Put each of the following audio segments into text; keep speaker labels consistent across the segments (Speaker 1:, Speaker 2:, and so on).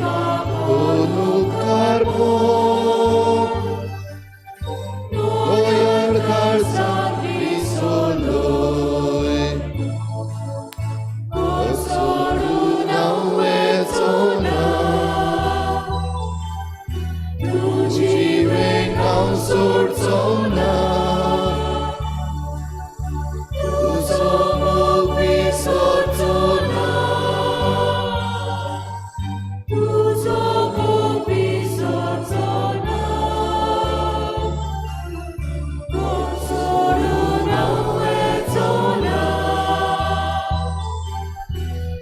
Speaker 1: उपकार दयाळ काळजांत विसरलोय सोडून हांव वचो ना तुजी वेंग हांव सोडचो ना तुजो मोग विसरचो ना
Speaker 2: तुजो मोग विसरचो ना कोण सोडून हांव वचो ना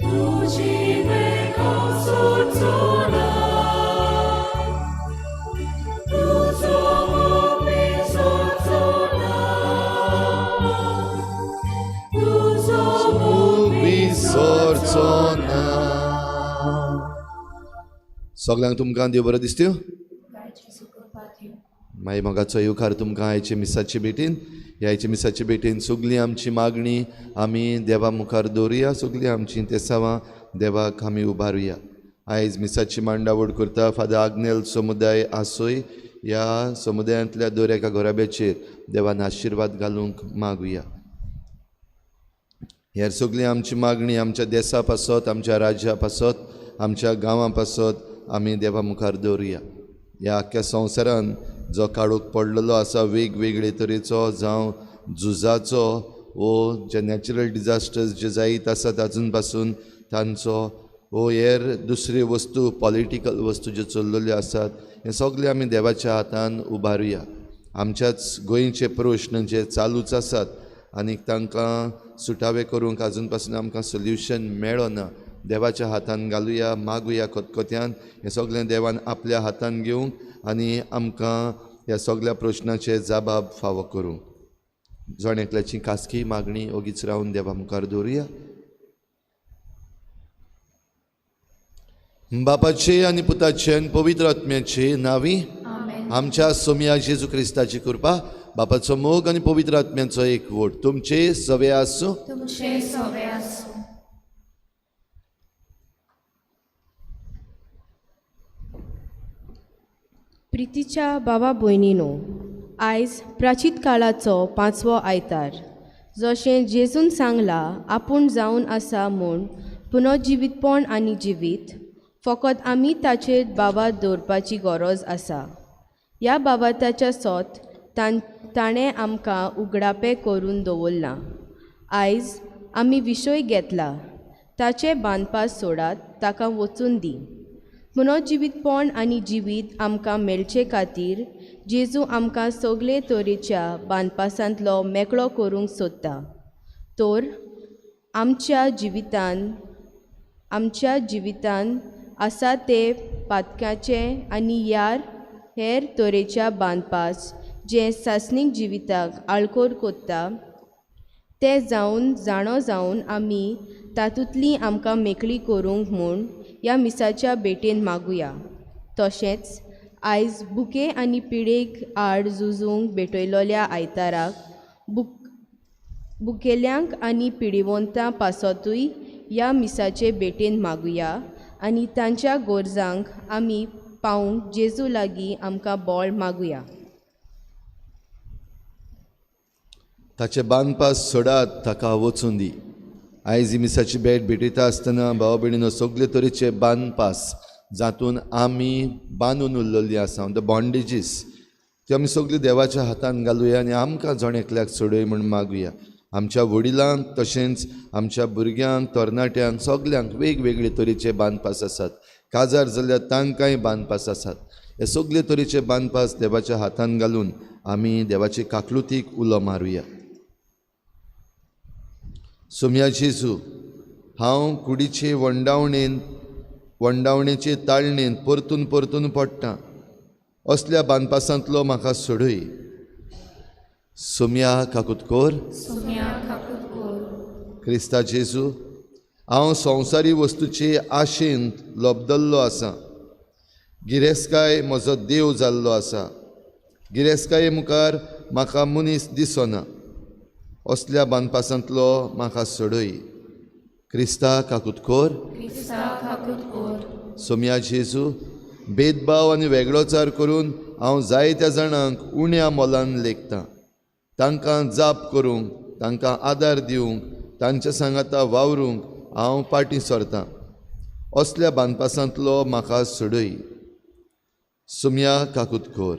Speaker 2: तुजी वेंग हांव सोडचो ना तुजो मोग विसरचो ना तुजो मोग
Speaker 1: विसरचो ना. सगल्यांक तुमकां देव बरो दिसत्यो. मागीर मोगाचो येवकार तुमकां आयचे मिसाचे भेटीन. ह्या आयचे मिसाचे भेटीन सगळी आमची मागणी आमी देवा मुखार दवरुया, सगळीं आमची तेसावां देवाक आमी उबारुया. आयज मिसाची मांडावळ करता फादर आग्नेल समुदाय आसोय. ह्या समुदायांतल्या दर एका घराब्याचेर देवान आशिर्वाद घालूंक मागुया. हेर सगळी आमची मागणी आमच्या देसा पासत, आमच्या राज्या पासत, आमच्या गांवां पासत आमी देवा मुखार दवरुया. ह्या आख्ख्या संवसारान जो काळोख पडलेलो आसा वेगवेगळे तरेचो, जावं झुजाचो वो जे नॅचरल डिजास्टर्स जे जायत आसात आजून पासून तांचो, वो हेर दुसऱ्यो वस्तू पॉलिटिकल वस्तू ज्यो चल्लेल्यो आसात, हें सगळें आमी देवाच्या हातान उबारुया. आमच्याच गोंयचे प्रश्न जे चालूच आसात आनी तांकां सुटावे करूंक आजून पासून आमकां सोल्युशन मेळना, देवाच्या हातान घालुया, मागुया खतखत्यान. हें सगळें देवान आपल्या हातान घेवंक आनी आमकां ह्या सगळ्या प्रश्नाचे जबाब फावो करूंक. जण एकल्याची खासगी मागणी ओगीच रावन देवा मुखार दवरुया. बापाचे आनी पुताचे आनी पवित्र आत्म्याचे नांवी आमच्या सोमया जेजू क्रिस्ताची कृपा, बापाचो मोग आनी पवित्र आत्म्याचो एकवट तुमचे सवे आसूं.
Speaker 2: तुमचे सवे आसूं.
Speaker 3: प्रितीच्या बाबा भयणीनो, आयज प्राचीत काळाचो पांचवो आयतार. जशें जेजून सांगलां आपूण जावन आसा म्हूण पुनर्जिवीतपण आनी जिवीत, फकत आमी ताचेर बाबा दवरपाची गरज आसा. ह्या बाबाताच्या सोत ताणें आमकां उगडापें करून दवरलां. आयज आमी विशय घेतला ताचें बांदपास सोडात, ताका वचून दी. पुनर्जिवीतपण आनी जिवीत आमकां मेळचे खातीर जेजू आमकां सगळे तरेच्या बांदपासांतलो मेकळो करूंक सोदता. तर आमच्या जिवितान आसा ते पातकाचे आनी यार हेर तरेच्या बांदपास जे सासणीक जिविताक आळकोर कोत्ता ते जावन जाणो जावन आमी तातूंतली आमकां मेकळी करूंक म्हूण ह्या मिसाच्या भेटेन मागुया. तशेंच आयज बुके आनी पिडेक आड झुजूंक भेटयलोल्या आयताराक बुकेल्यांक आनी पिडिवंतां पासतूय ह्या मिसाचे भेटेन मागुया आनी तांच्या गरजांक आमी पावूंक जेजू लागीं आमकां बळ मागुया.
Speaker 1: ताचे बांदपास सोडात, ताका वचून दी. आयज मिसाची भेट भेटयता आसतना भाव भयणीनो सगळे तरेचे बांदपास जातून आमी बांदून उरलेली आसा, the बॉन्डेजीस, त्यो आमी सगळी देवाच्या हातान घालुया आनी आमकां जण एकल्याक सोडय म्हूण मागुया. आमच्या वडिलांक तशेंच आमच्या भुरग्यांक, तरणाट्यांक, सगल्यांक वेगवेगळे तरेचे बांदपास आसात. काजार जाल्यार तांकांय बांदपास आसात. हे सगळे तरेचे बांदपास देवाच्या हातान घालून आमी देवाचे काकलुतीक उलो मारुया. सोमया जेजू, हांव कुडीचे वंडावणेचे ताळणेन परतून परतून पडटा, असल्या बांदपासांतलो म्हाका सोडय. सोमया काकूत कोर. क्रिस्ता जेजू, हांव संवसारी वस्तूचे आशेन लबदल्लो आसा. गिरेस्तकाय म्हजो देव जाल्लो आसा. गिरेस्तकाये मुखार म्हाका मनीस दिसना, असल्या बांदपासांतलो म्हाका सोडय. क्रिस्ता काकूत कोर. सोम्या जेजू, भेदभाव आनी वेगळोचार करून हांव जायत्या जाणांक उण्या मोलान लेखतां. तांकां जाप करूंक, तांकां आदार दिवंक, तांच्या सांगाता वावरूंक हांव पाटी सरतां. असल्या बांदपासांतलो म्हाका सोडय. सुम्या काकूत कर.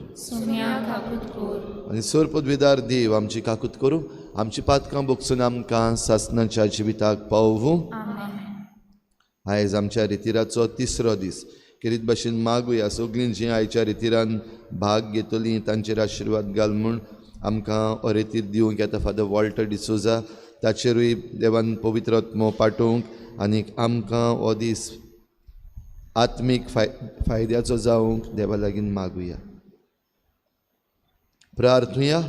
Speaker 1: आनी सरपदविदार देव आमची काकूत करूं, आमची पातकां बोगसून आमकां सासणाच्या जिविताक पावोवूं. आयज आमच्या रितिराचो तिसरो दीस. केरीत भाशेन मागुया सगळीं जीं आयच्या रितिरान भाग घेतलीं तांचेर आशिर्वाद घाल म्हूण आमकां अरेतीर दिवंक येता फादर वॉल्टर डिसोजा. ताचेरूय देवान पवित्र आत्मो पाठोवंक आनी आमकां हो दीस आत्मीक फायद्याचो जावंक देवा लागीं मागुया. प्रार्थुया.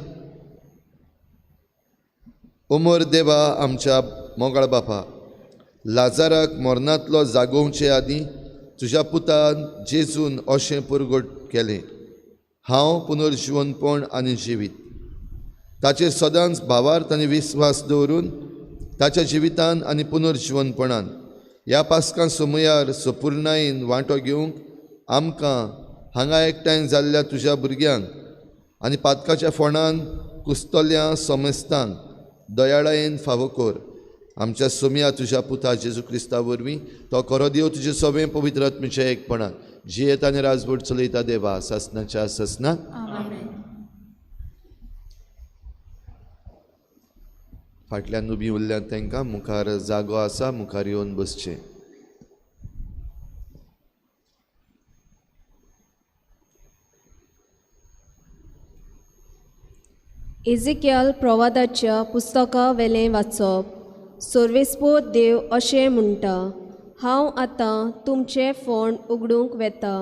Speaker 1: उमर देवा आमच्या मोगाळ बापा, लाजाराक मरणांतलो जागोवचे आदीं तुज्या पुतान जेजून अशें पुरगट केलें, हांव पुनर्जिवनपण आनी जिवीत. ताचेर सदांच भावार्थ आनी विस्वास दवरून ताच्या जिवितान आनी पुनर्जिवनपणान ह्या पास्कां समयार सपुर्णायेन वांटो घेवंक आमकां हांगा एकठांय जाल्ल्या तुज्या भुरग्यांक आनी पातकाच्या फोंडान कुसतल्या समेस्तांक दयाळायेन फावो कर. आमच्या सोम्या तुज्या पुता जेजू क्रिस्ता वरवीं तो खरो देव तुजे सगळें पवित्र आत्म्याच्या एकपणान जियेत आनी राजवट चलयता देवा सासनाच्या सासनाक. फाटल्यान उबी उरल्यात तांकां मुखार जागो आसा, मुखार येवन बसचें.
Speaker 4: एझेकियल प्रवादाच्या पुस्तका वेलें वाचप. सर्वेस्पोर देव अशें म्हणटा, हांव आतां तुमचें फोंड उगडूंक वेता.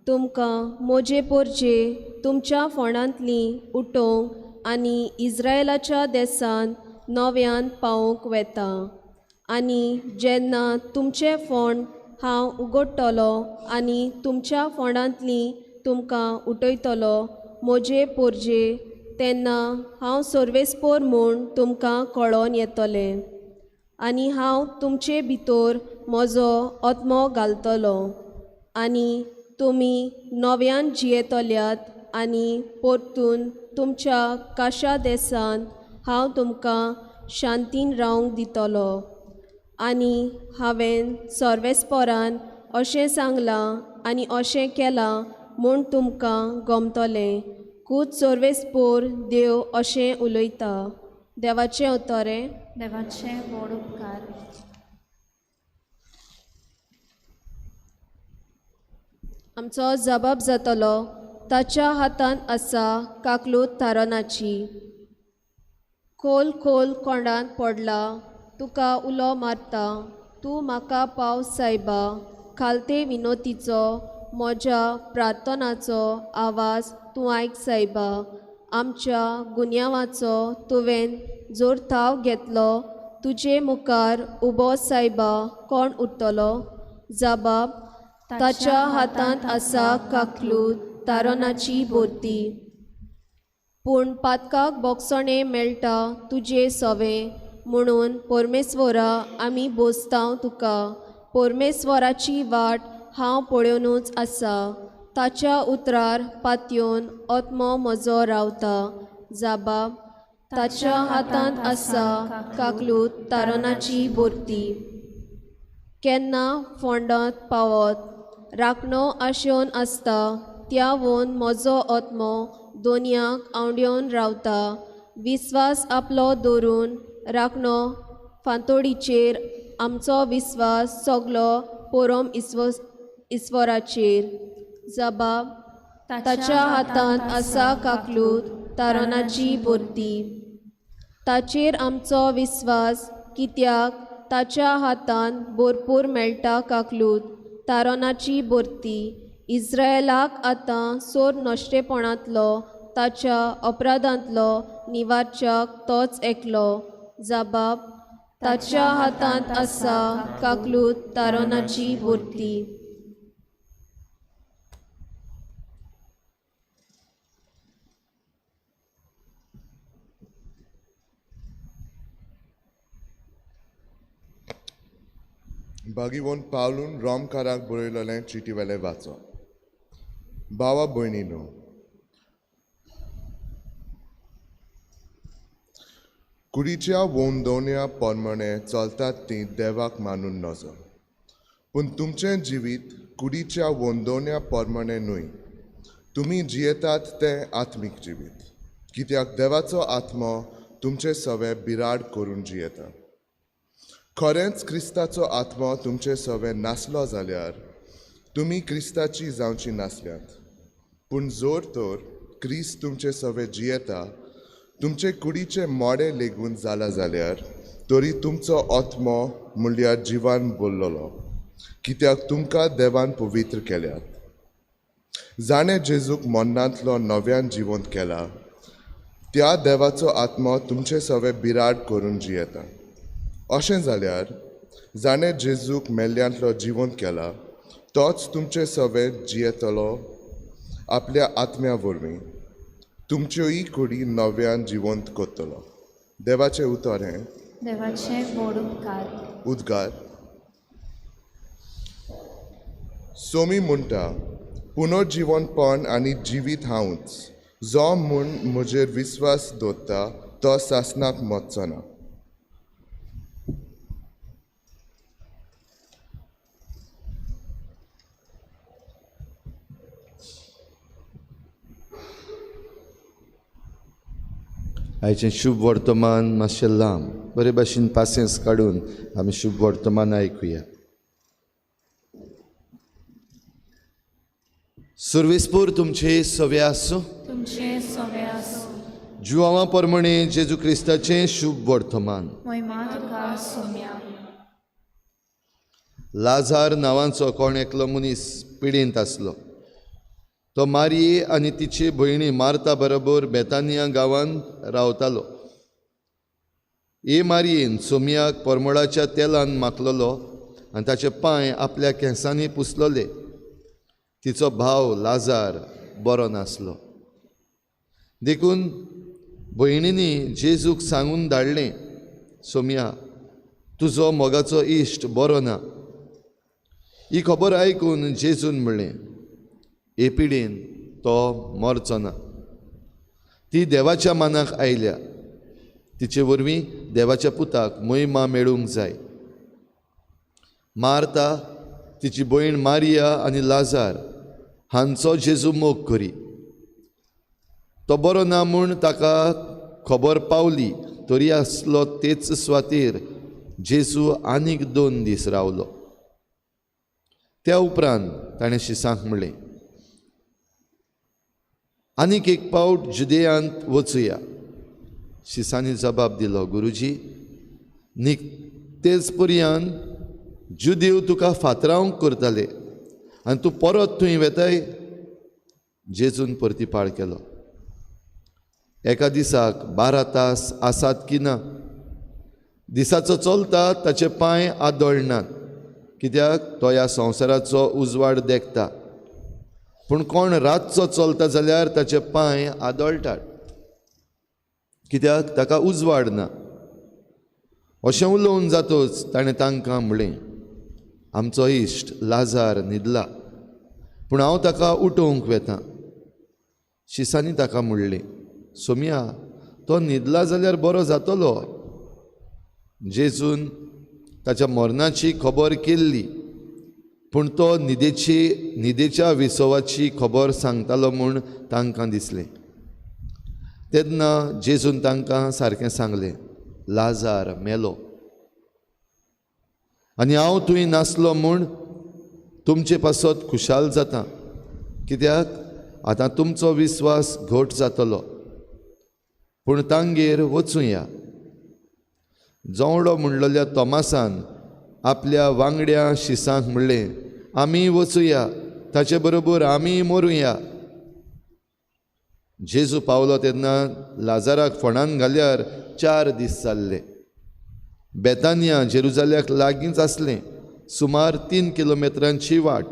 Speaker 4: तुमकां मोजे पोरजे तुमच्या फोंडांतलीं उठोवंक आनी इस्रायलाच्या देसान नव्यान पावोवंक वेता. आनी जेन्ना तुमचें फोंड हांव उगडटलो आनी तुमच्या फोंडांतलीं तुमकां उठयतलो मोजे पोरजे, तेन्ना हांव सर्वेस्पोर म्हूण तुमकां कळोन येतलें. आनी हांव तुमचे भितर म्हजो आत्मो घालतलो आनी तुमी नव्यान जियेतल्यात आनी परतून तुमच्या काशा देसान हांव तुमकां शांतीन रावंक दितलो. आनी हांवें सर्वेस्पोरान अशें सांगलां आनी अशें केलां म्हूण तुमकां गमतलें. कूच सर्वेस्पोर देव अशें उलयता. देवाचें उतरें.
Speaker 2: देवाचे व्हड उपकार.
Speaker 4: आमचो जबाब जातलो ताच्या हातांत आसा काकलूत थारनाची. खोल खोल कोंडांत पडला, तुका उलो मारता, तूं म्हाका पाव सायबा. खालते विनोतीचो म्हज्या प्रार्थनाचो आवाज तूं आयक सायबा. आमच्या गुन्यांवाचो तुवें जोर थाव घेतलो, तुजे मुखार उबो सायबा कोण उरतलो? जबाब ताच्या हातांत आसा काकलूत तारनाची भरती. पूण पातकाक बोगसणें मेळटा तुजे सवें, म्हणून परमेश्वरा आमी बोसतांव तुका. परमेश्वराची वाट हांव पळोवनूच आसा, ताच्या उतरार पातयेवन आत्मो म्हजो रावता. जबाब ताच्या हातांत आसा काकलूत तारनाची भरती. केन्ना फोंडांत पावत राखणो आशेवन आसता, त्या वोन म्हजो आत्मो दोनयांक आंवडेवन रावता. विस्वास आपलो दवरून राखणो फांतोडीचेर आमचो विस्वास सगलो पोरोम ईश्वराचेर. जबाब ताच्या हातांत आसा काकलूत तारनाची भरती. ताचेर आमचो विस्वास कित्याक ताच्या हातांत भरपूर मेळटा काकलूत तारनाची भरती. इस्रायलाक आतां सोर नश्टेपणांतलो ताच्या अपराधांतलो निवारच्याक तोच एकलो. जबाब ताच्या हातांत आसा काकलूत तारनाची भरती.
Speaker 5: भागीवन पावलून रोमकाराक बरयलेलें चिटी वेलें वाचो. भावा भयणीनो, कुडीच्या वोंदोन्या प्रमाणे चलतात ती देवाक मानून नजो, पूण तुमचें जिवीत कुडीच्या वोंदोन्या प्रमाणे न्हय. तुमी जियेतात तें आत्मीक जिवीत, कित्याक देवाचो आत्मो तुमचे सवे बिराड करून जियेता. खरेंच क्रिस्ताचो आत्मो तुमचे सवे नासलो जाल्यार तुमी क्रिस्ताची जावची नासल्यात. पूण जोर तर क्रिस्त तुमचे सवे जियेता, तुमचे कुडीचे मोडे लेगून जाला जाल्यार तरी तुमचो आत्मो म्हणल्यार जिवान बोल्लोलो, कित्याक तुमकां देवान पवित्र केल्यात. जाणें जेजूक मरणांतलो नव्यान जिवंत केला त्या देवाचो आत्मो तुमचे सवे बिराड करून जियेता. अशें जाल्यार जाणें जेजूक मेल्ल्यांतलो जिवंत केला तोच तुमचे सवे जियेतलो आपल्या आत्म्या वरवीं तुमच्योय कुडी नव्यान जिवंत करतलो. देवाचें उतर हें.
Speaker 2: देवाचें व्हड उपकार.
Speaker 5: उद्गार. सोमी म्हणटा, पुनर्जिवनपण आनी जिवीत हांवूच, जो म्हूण म्हजेर विस्वास दवरता तो सासणाक मरचो ना.
Speaker 1: आयचें शुभ वर्तमान मातशें लांब, बरे भाशेन पासियेंस काडून आमी शुभ वर्तमान आयकुया. सुर्वेसपूर तुमचे सवे आसूं.
Speaker 2: तुमचे सवे आसूं.
Speaker 1: जुवांवा परमणे जेजू क्रिस्ताचें शुभ वर्तमान.
Speaker 2: मोहिमा तुका सोम्या.
Speaker 1: लाजार नांवांचो कोण एकलो मनीस पिडेंत आसलो. तो मारये आनी तिची भयणी मार्ता बरोबर बेतानिया गांवांत रावतालो. ए मारयेन सोमयाक परमळाच्या तेलान माखलेलो आनी ताचे पांय आपल्या केंसांनी पुसलोले. तिचो भाव लाजार बरो नासलो, देखून भयणींनी जेजूक सांगून धाडलें, सोमया तुजो मोगाचो इश्ट बरो ना. ही खबर आयकून जेजून म्हणलें, हे पिडेन तो मरचो ना. ती देवाच्या मानाक आयल्या, तिचे वरवीं देवाच्या पुताक महिमा मेळूंक जाय. मार्ता, तिची भयण मारिया आनी लाजार हांचो जेजू मोग करी. तो बरो ना म्हूण ताका खबर पावली तरी आसलो तेच सुवातेर जेजू आनीक 2 दीस रावलो. त्या उपरांत ताणें शिसांक म्हणलें, आनीक एक पावट जुदेयांत वचुया. शिसांनी जबाब दिलो, गुरुजी, निकतेच पर्यंत जुदेव तुका फातरावंक करताले आनी तूं परत थंय वेताय. जेजून परतीपाळ केलो, एका दिसाक 12 तास आसात की ना? दिसाचो चलता ताचे पांय आदळनात, कित्याक तो ह्या संवसाराचो उजवाड देखता. पूण कोण रातचो चलता जाल्यार ताचे पांय आदळटात, कित्याक ताका उजवाड ना. अशें उलोवन जातच ताणें तांकां म्हणलें, आमचो इश्ट लाजार न्हिदला, पूण हांव ताका उठोवंक वेतां. शिसांनी ताका म्हणलें, सोमया, तो न्हिदला जाल्यार बरो जातलो. जेजून ताच्या मरणाची खबर केल्ली, पूण तो न्हिदेच्या विसवाची खबर सांगतालो म्हूण तांकां दिसलें. तेन्ना जेजून तांकां सारकें सांगलें, लाजार मेलो आनी हांव थंय नासलो म्हूण तुमचे पासत खुशाल जाता, कित्याक आतां तुमचो विस्वास घट जातलो. पूण तांगेर वचुया. जोवडो म्हणलेल्या तोमासान आपल्या वांगड्या शिसांक म्हणलें, आमी वचुया, ताचे बरोबर आमी मरुया. जेजू पावलो तेन्ना लाजाराक फोंडान घाल्यार 4 दीस जाल्ले. बेतानिया जेरुजाल्याक लागींच आसलें, सुमार 3 किलोमिटरांची वाट.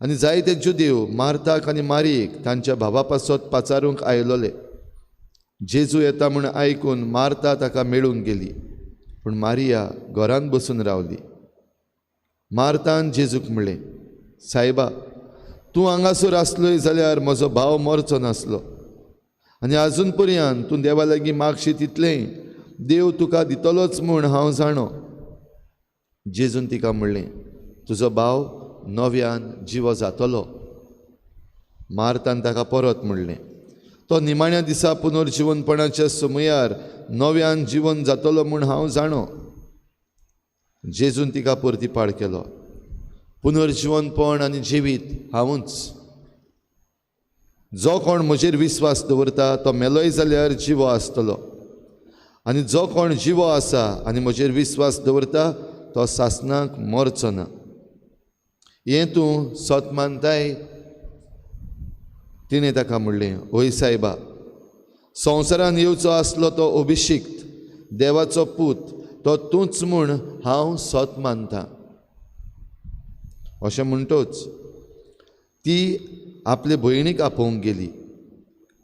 Speaker 1: आनी जायते जुदेव मार्ताक आनी मारयेक तांच्या भावा पासत पाचारूंक आयलोले. जेजू येता म्हूण आयकून मार्ता ताका मेळूंक गेली, पूण मारिया घरांत बसून रावली. मार्तान जेजूक म्हणलें, सायबा, तूं हांगासर आसलोय जाल्यार म्हजो भाव मरचो नासलो. आनी आजून पर्यंत तूं देवा लागीं मागशी तितलें देव तुका दितलोच म्हूण हांव जाणो. जेजून तिका म्हणलें, तुजो भाव नव्यान जिवो जातलो. मार्तान ताका परत म्हणलें, तो निमाण्या दिसा पुनर्जिवनपणाच्या समयार नव्यान जिवन जातलो म्हूण हांव जाणो. जेजून तिका परतीपाड केलो, पुनर्जिवनपण आनी जिवीत हांवूच. जो कोण म्हजेर विस्वास दवरता तो मेलोय जाल्यार जिवो आसतलो, आनी जो कोण जिवो आसा आनी म्हजेर विस्वास दवरता तो सासणाक मरचो ना. हें तूं सत मानताय? तिणें ताका म्हणलें, हय सायबा, संवसारान येवचो आसलो तो अभिशिक्त देवाचो पूत तो तूंच म्हूण हांव सत मानता. अशें म्हणटच ती आपले भयणीक आपोवंक गेली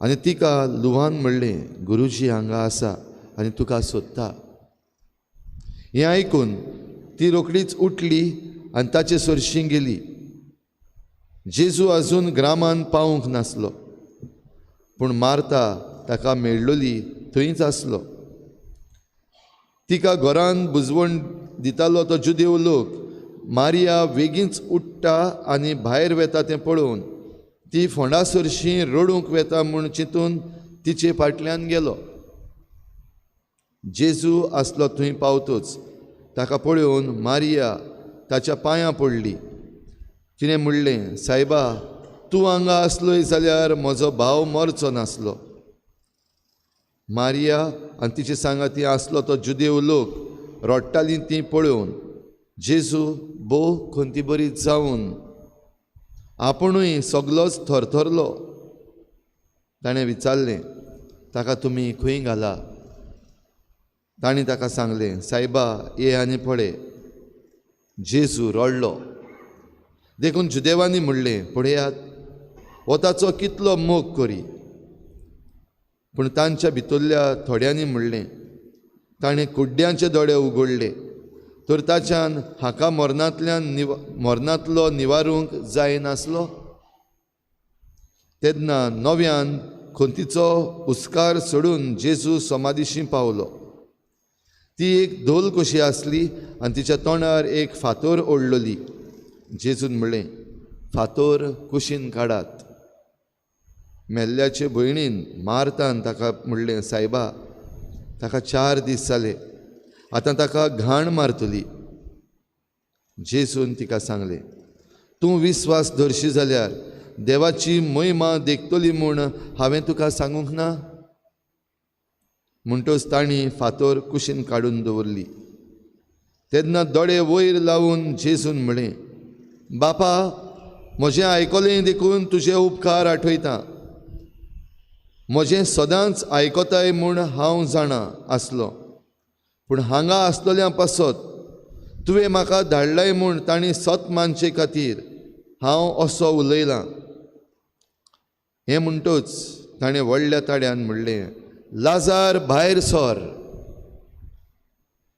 Speaker 1: आनी तिका लुवान म्हणलें, गुरुजी हांगा आसा आनी तुका सोदता. हें आयकून ती रोखडीच उठली आनी ताचे सरशीं गेली. जेजू आजून ग्रामान पावूंक नासलो, पूण मार्ता ताका मेळ्ळोली थंयच आसलो. तिका घरान बुजवण दितालो तो जुदेव लोक मारिया वेगींच उठ्ठा आनी भायर वेता तें पळोवन ती फोंडा सरशीं रडूंक वेता म्हूण चिंतून तिचे फाटल्यान गेलो. जेजू आसलो थंय पावतच ताका पळोवन मारिया ताच्या पांयां पडली. तिणें म्हणलें, सायबा, तूं हांगा आसलोय जाल्यार म्हजो भाव मरचो नासलो. मारिया आनी तिचे सांगाती आसलो तो जुदेव लोक रडटालीं तीं पळोवन जेजू भोव खंती बरी जावन आपुणूय सगलोच थरथरलो. ताणें विचारलें, ताका तुमी खंय घाला? तांणी ताका सांगलें, सायबा, ये आनी पळय. जेजू रडलो. देखून जुदेवांनी म्हणलें, पळयात, हो ताचो कितलो मोग करी. पूण तांच्या भितरल्या थोड्यांनी म्हणलें, ताणें कुड्ड्यांचे दोळे उगडले तर ताच्यान हाका मरणांतल्यान मरणांतलो निवारूंक जायनासलो. तेन्ना नव्यान खंतीचो हुस्कार सोडून जेजू समाधीशी पावलो. ती एक धोल कशी आसली आनी तिच्या तोंडार एक फातोर ओडलोली. जेजून म्हणलें, फातोर कुशीन काडात. मेल्ल्याचे भयणीन मार्तान ताका म्हणलें, सायबा, ताका 4 दीस जाले, आतां ताका घाण मारतली. जेजून तिका सांगलें, तूं विस्वास धरशी जाल्यार देवाची महिमा देखतली म्हूण हांवें तुका सांगूंक ना? म्हणटच तांणी फातोर कुशीन काडून दवरली. तेन्ना दोळे वयर लावन जेजून म्हणलें, बापा, म्हजें आयकलें देखून तुजे उपकार आठयता. म्हजें सदांच आयकताय म्हूण हांव जाणा आसलो, पूण हांगा आसलेल्या पासत तुवें म्हाका धाडलाय म्हूण तांणी सत मानचे खातीर हांव असो उलयलां. हें म्हणटच ताणें व्हडल्या ताड्यान म्हणलें, लाजार भायर सर.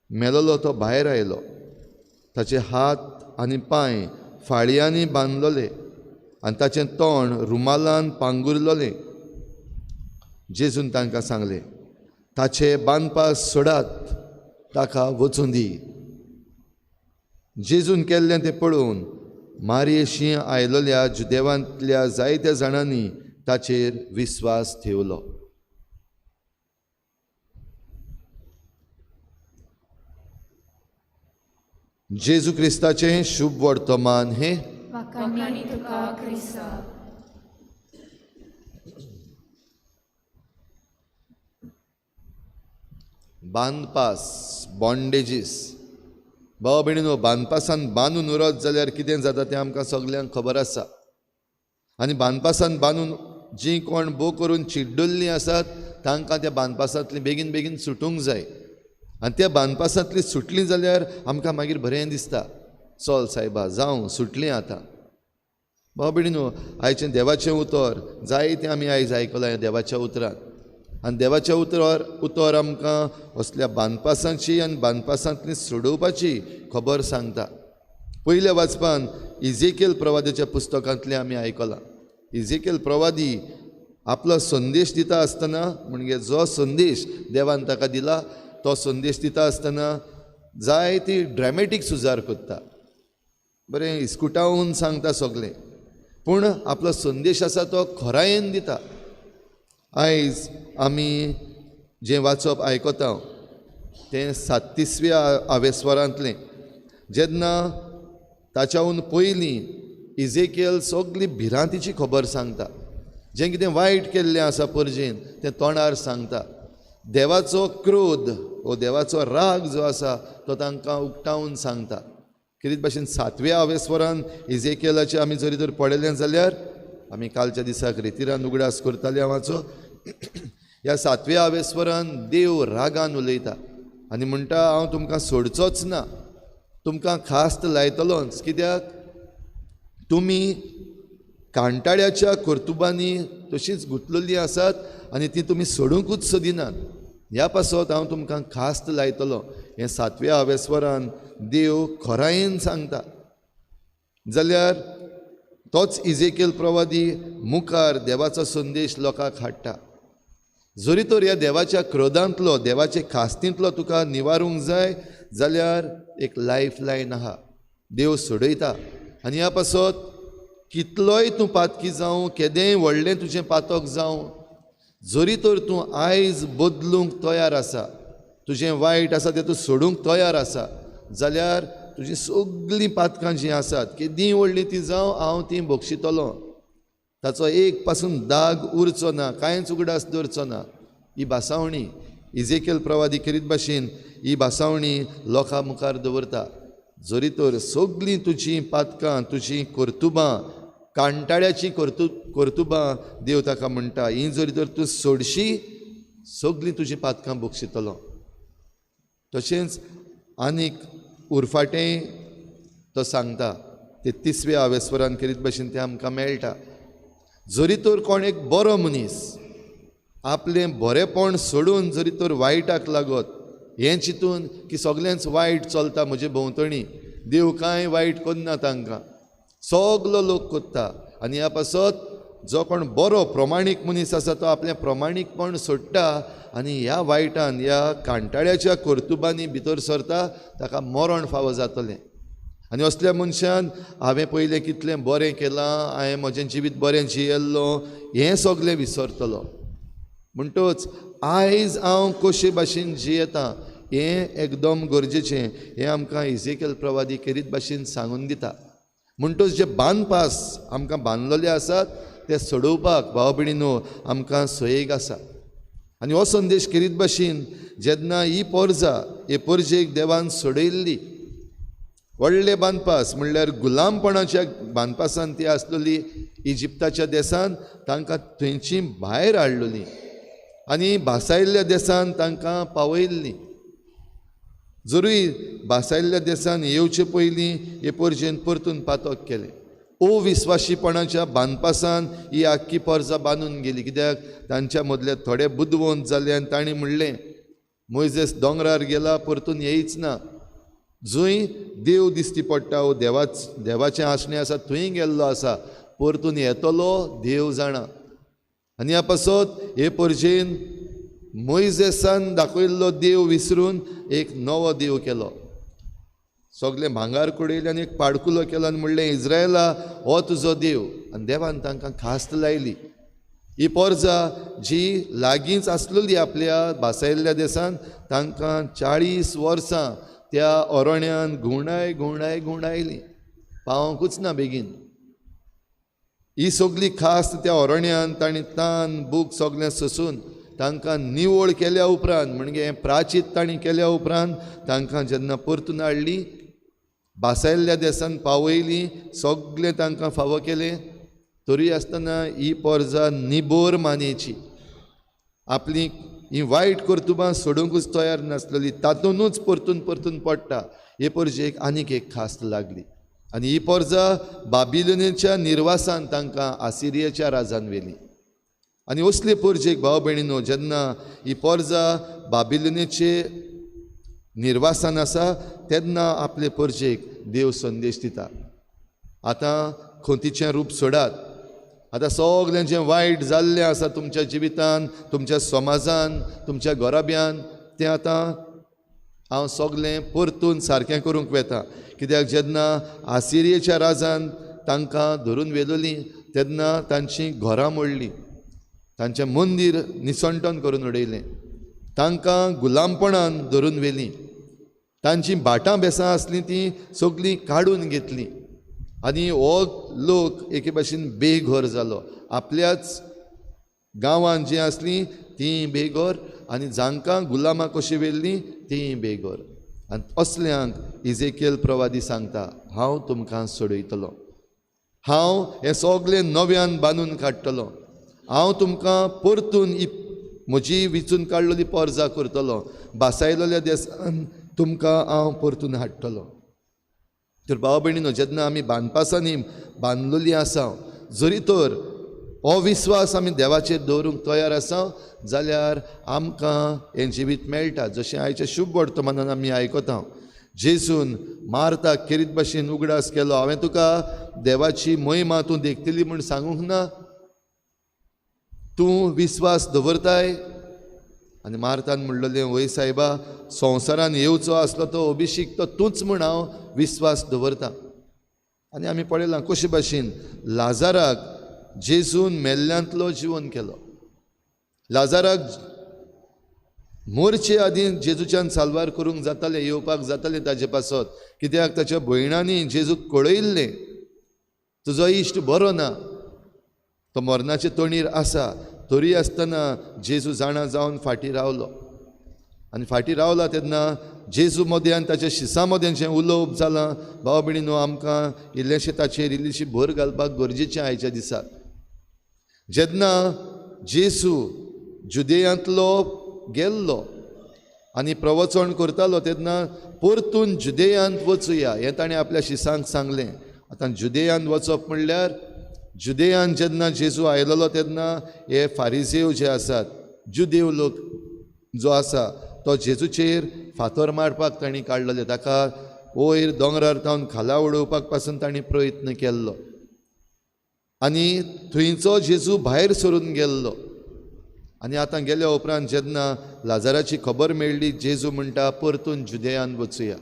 Speaker 1: मेलोलो तो भायर आयलो. ताचे हात आनी पांय फाळयांनी बांदलोले आनी ताचें तोंड रुमालान पांगुरलोलें. जेजून तांकां सांगलें, ताचे बांदपास सोडात, ताका वचूं दी. जेजून केल्लें तें पळोवन मारयेशी आयलोल्या जुदेवांतल्या जायत्या जाणांनी ताचेर विस्वास ठेवलो. जेजू क्रिस्ताचें शुभ वर्तमान हें. बांदपास, बॉन्डेजीस. भाव भयणीनो, बांदपासान बांदून उरत जाल्यार कितें जाता तें आमकां सगल्यांक खबर आसा. आनी बांदपासान बांदून जीं कोण भोव करून चिड्डल्लीं आसात तांकां त्या बांदपासांतलीं बेगीन बेगीन सुटूंक जाय. आनी त्या बांदपासांतलीं सुटलीं जाल्यार आमकां मागीर बरें दिसता, चल सायबा जावं सुटलीं आतां. भाव भयणीनो, आयचें देवाचें उतर जायतें आमी आयज आयकलां देवाच्या उतरान. आनी देवाच्या उतर आमकां असल्या बांदपासांची आनी बांदपासांतली सोडोवपाची खबर सांगता. पयल्या वाचपान इजेकेल प्रवादाच्या पुस्तकांतलें आमी आयकलां. इजेकेल प्रवादी आपलो संदेश दिता आसतना, म्हणजे जो संदेश देवान ताका दिला तो संदेश दिता आसतना जायती ड्रॅमेटीक सुजार करता, बरें इस्कुटावन सांगता सगळें, पूण आपलो संदेश आसा तो खरायेन दिता. आयज आमी जें वाचप आयकता तें 37व्या आवेस्वरांतलें, जेन्ना ताच्याहून पयलीं इजेकेल सगळी भिरांतीची खबर सांगता, जें कितें वायट केल्लें आसा परजेन तें तोंडार सांगता. देवाचो क्रोध वो देवाचो राग जो आसा तो तांकां उक्तावन सांगता. कितें भाशेन 7व्या आवेस्वरान इजेकेलाचें आमी जरी तर पळयलें जाल्यार, आमी कालच्या दिसाक रेतिरान उगडास करताले हांवाचो, ह्या 7व्या आवेस्वरान देव रागान उलयता आनी म्हणटा, हांव तुमकां सोडचोच ना, तुमकां खास्त लायतलोच, कित्याक तुमी कांटाळ्याच्या कर्तुबांनी तशींच गुंतलेलीं आसात आनी ती तुमी सोडुंकूच सोदिनात, ह्या पासत हांव तुमकां खास्त लायतलो. हें 7व्या आवेस्वरान देव खरायेन सांगता. जाल्यार तोच इजेकेल प्रवादी मुखार देवाचो संदेश लोकांक हाडटा. जरी तर ह्या देवाच्या क्रोधांतलो, देवाचे खास्तींतलो तुका निवारूंक जाय जाल्यार एक लायफ लायन आहा, देव सोडयता. आनी ह्या पासत कितलोय तूं पातकी जावं, केदेंय व्हडलें तुजें पातक जावं, जरी तर तूं आयज बदलूंक तयार आसा, तुजें वायट आसा तें तूं सोडूंक तयार आसा जाल्यार तुजीं सगळीं पातकां जीं आसात केदीं व्हडलीं तीं जावं, हांव तीं बक्षितलो, ताचो एक पासून दाग उरचो ना, कांयच उगडास दवरचो ना. ही भासावणी इजेकेल प्रवादी खेरीत भाशेन ही भासावणी लोकां मुखार दवरता. जरी तर सगळीं तुजीं पातकां, तुजीं कर्तुबां, कांटाळ्याचीं कर्तुबां देव ताका म्हणटा, ही जरी तर तूं सोडशी सगळीं तुजीं पातकां बक्षितलो. तशेंच आनीक उरफाटें तो सांगता, 33व्या आवेस्वरान खेरीत भाशेन तें आमकां मेळटा. जरी तर कोण एक बरो मनीस आपलें बरेंपण सोडून जरी तर वायटाक लागत, हें चिंतून की सगळेंच वायट चलता म्हजे भोंवतणी, देव कांय वायट करना तांकां, सगलो लोक करता, आनी ह्या पासत जो कोण बरो प्रमाणीक मनीस आसा तो आपलें प्रमाणीकपण सोडटा आनी ह्या वायटान, ह्या कांटाळ्याच्या कर्तुबांनी भितर सरता, ताका मरण फावो जातलें. आनी असल्या मनशान हांवें पयलें कितलें बरें केलां, हांवें म्हजें जिवीत बरें जियेल्लो, हें सगळें विसरतलो. म्हणटच आयज हांव कशे भाशेन जियेतां हें एकदम गरजेचें, हें आमकां इजेकेल प्रवादी खेरीत भाशेन सांगून दिता. म्हणटच जे बांदपास आमकां बांदलेले आसात ते सोडोवपाक भाव भयणीनो आमकां सोयेक आसा. आनी हो संदेश खेरीत भाशेन जेन्ना ही पोरजा, हे पोरजेक देवान सोडयल्ली, व्हडले बांदपास म्हणल्यार गुलामपणाच्या बांदपासान ती आसलेली इजिप्ताच्या देसान, तांकां थंयची भायर हाडलेली आनी भासायल्ल्या देसान तांकां पावयल्ली. जरूय भासायल्ल्या देसान येवचे पयलीं हे पोरजेन परतून पातक केलें, अविस्वाशीपणाच्या बांदपासान ही आख्खी पोरजा बांदून गेली. कित्याक तांच्या मदले थोडे बुदवंत जाले आनी तांणी म्हणलें, मोयजेस दोंगरार गेला परतून येयच ना, जंय देव दिसती पडटा वो देवाचें आसणें आसा थंय गेल्लो आसा, परतून येतलो देव जाणा. आनी ह्या पासत हे पोरजेन मोयजेसान दाखयल्लो देव विसरून एक नवो देव केलो, सगळें भांगार कुडयलें आनी एक पाडकुलो केलो आनी म्हणलें, इज्रायला हो तुजो देव. आनी देवान तांकां खास्त लायली. ही पोरजा जी लागींच आसलेली आपल्या भासायल्ल्या देसान, तांकां 40 वर्सां त्या अरण्यान घुंवडाय घुंवडाय घुंवडायली, पावंकूच ना बेगीन. ही सगळी खास्त त्या अरण्यान तांणी तान भूक सगळें सोसून तांकां निवळ केल्या उपरांत, म्हणजे प्राचीत तांणी केल्या उपरांत तांकां जेन्ना परतून हाडली, भासायल्ल्या देसान पावयली, सगळें तांकां फावो केलें, तरी आसतना ही पोरजा निबोर मानेची, आपली ही वायट कर्तुबां सोडूंकूच तयार नासलेली, तातूनच परतून परतून पडटा. हे पोरजेक आनीक एक खास्त लागली आनी ही पोरजा बाबिलोनाच्या निर्वासान तांकां आसिरियाच्या राजान व्हेली. आनी असले पोरजेक भाव भयणीनो, जेन्ना ही पोरजा बाबिलोनाचे निर्वासान आसा तेन्ना आपले परजेक देव संदेश दिता, आतां खोतीचें रूप सोडात, आतां सगळें जें वायट जाल्लें आसा तुमच्या जिवितान, तुमच्या समाजान, तुमच्या घराब्यान, तें आतां हांव सगळें परतून सारकें करूंक वेता. कित्याक जेन्ना आसिरियेच्या राजान तांकां धरून व्हेलोलीं तेन्ना तांचीं घरां मोडलीं, तांचें मंदीर निसंटन करून उडयलें, तांकां गुलामपणान धरून व्हेलीं, तांचीं भाटां बेसां आसलीं तीं सगळीं काडून घेतलीं आनी हो लोक एके भाशेन बेघर जालो. आपल्याच गांवांत जीं आसलीं तीं बेघर आनी जांकां गुलामां कशीं व्हेल्लीं तीं बेघर. आनी असल्यांक इजेकियल प्रवादी सांगता, हांव तुमकां सोडयतलो, हांव हें सगळें नव्यान बांदून काडटलो, हांव तुमकां परतून म्हजी विचून काडलेली पोरजा करतलो, बासायलेल्या देसान तुमकां हांव परतून हाडटलो. तर भाव भयणीनो, जेन्ना आमी बांदपासांनी बांदलेली आसा, जरी तर हो विस्वास आमी देवाचेर दवरूंक तयार आसा जाल्यार आमकां हें जिवीत मेळटा. जशें आयच्या शुभ वर्तमानान आमी आयकता, जेजून मार्ताक खेरीत भाशेन उगडास केलो, हांवें तुका देवाची महिमा तूं देखतली म्हूण सांगूंक ना, तूं विस्वास दवरताय? आनी मार्तान म्हणलेलें, वय सायबा, संवसारान येवचो आसलो तो अभिषेक तो तूंच म्हूण हांव विस्वास दवरता. आनी आमी पळयलां कशे भाशेन लाजाराक जेजून मेल्ल्यांतलो जिवन केलो. लाजाराक मोरचे आदीं जेजूच्यान साल्वार करूंक जातालें, येवपाक जातालें ताजे पासत, कित्याक ताच्या भयणांनी जेजूक कळयल्लें, तुजो इश्ट बरो ना, तो मरणाचे तणीर आसा. तरी आसतना जेजू जाणा जावन फाटीं रावलो आनी फाटीं रावला तेन्ना जेजू मदें आनी ताच्या शिसां मदें जें उलोवप जालां, भाव भयणीनो, आमकां इल्लेशें ताचेर इल्लीशी भर घालपाक गरजेचें आयच्या दिसाक. जेन्ना जेजू जुदेयांतलो गेल्लो आनी प्रवचन करतालो तेन्ना परतून जुदेयांत वचुया हें ताणें आपल्या शिसांक सांगलें. आतां जुदेयांत वचप म्हणल्यार जुदेयान जेन्ना जेजू आयलेलो तेन्ना हे फारिजेव जे आसात, जुदेव लोक जो आसा तो जेजूचेर फातर मारपाक तांणी काडलेले, ताका वयर दोंगरार तावन खाला उडोवपाक पासून तांणी प्रयत्न केल्लो आनी थंयचो जेजू भायर सरून गेल्लो. आनी आतां गेल्या उपरांत जेन्ना लाजाराची खबर मेळ्ळी, जेजू म्हणटा परतून जुदेयान वचुया.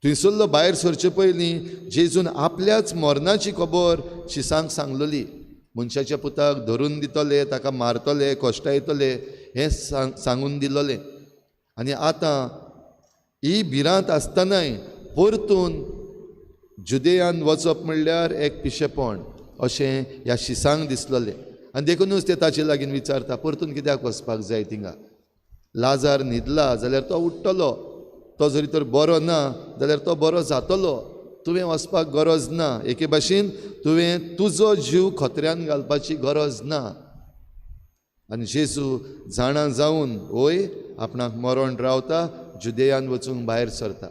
Speaker 1: थंयसरलो भायर सरचे पयलीं जेजून आपल्याच मरणाची खबर शिसांक सांगलेली, मनशाच्या पुताक धरून दितले, ताका मारतले, कश्टायतले हें सांगून दिलोलें. आनी आतां ही भिरांत आसतनाय परतून जुदेयान वचप म्हणल्यार एक पिशेपण अशें ह्या शिसांक दिसलेलें. आनी देखुनूच ते ताचे लागीं विचारता, परतून कित्याक वचपाक जाय थिंगा, लाजार न्हिदला जाल्यार तो उठ्ठलो, तो जरी तर बरो ना जाल्यार तो बरो जातलो, तुवें वचपाक गरज ना, एके भाशेन तुवें तुजो जीव खतऱ्यान घालपाची गरज ना. आनी जेजू जाणा जावन वय आपणाक मरण रावता, जुदेयान वचूंक भायर सरता.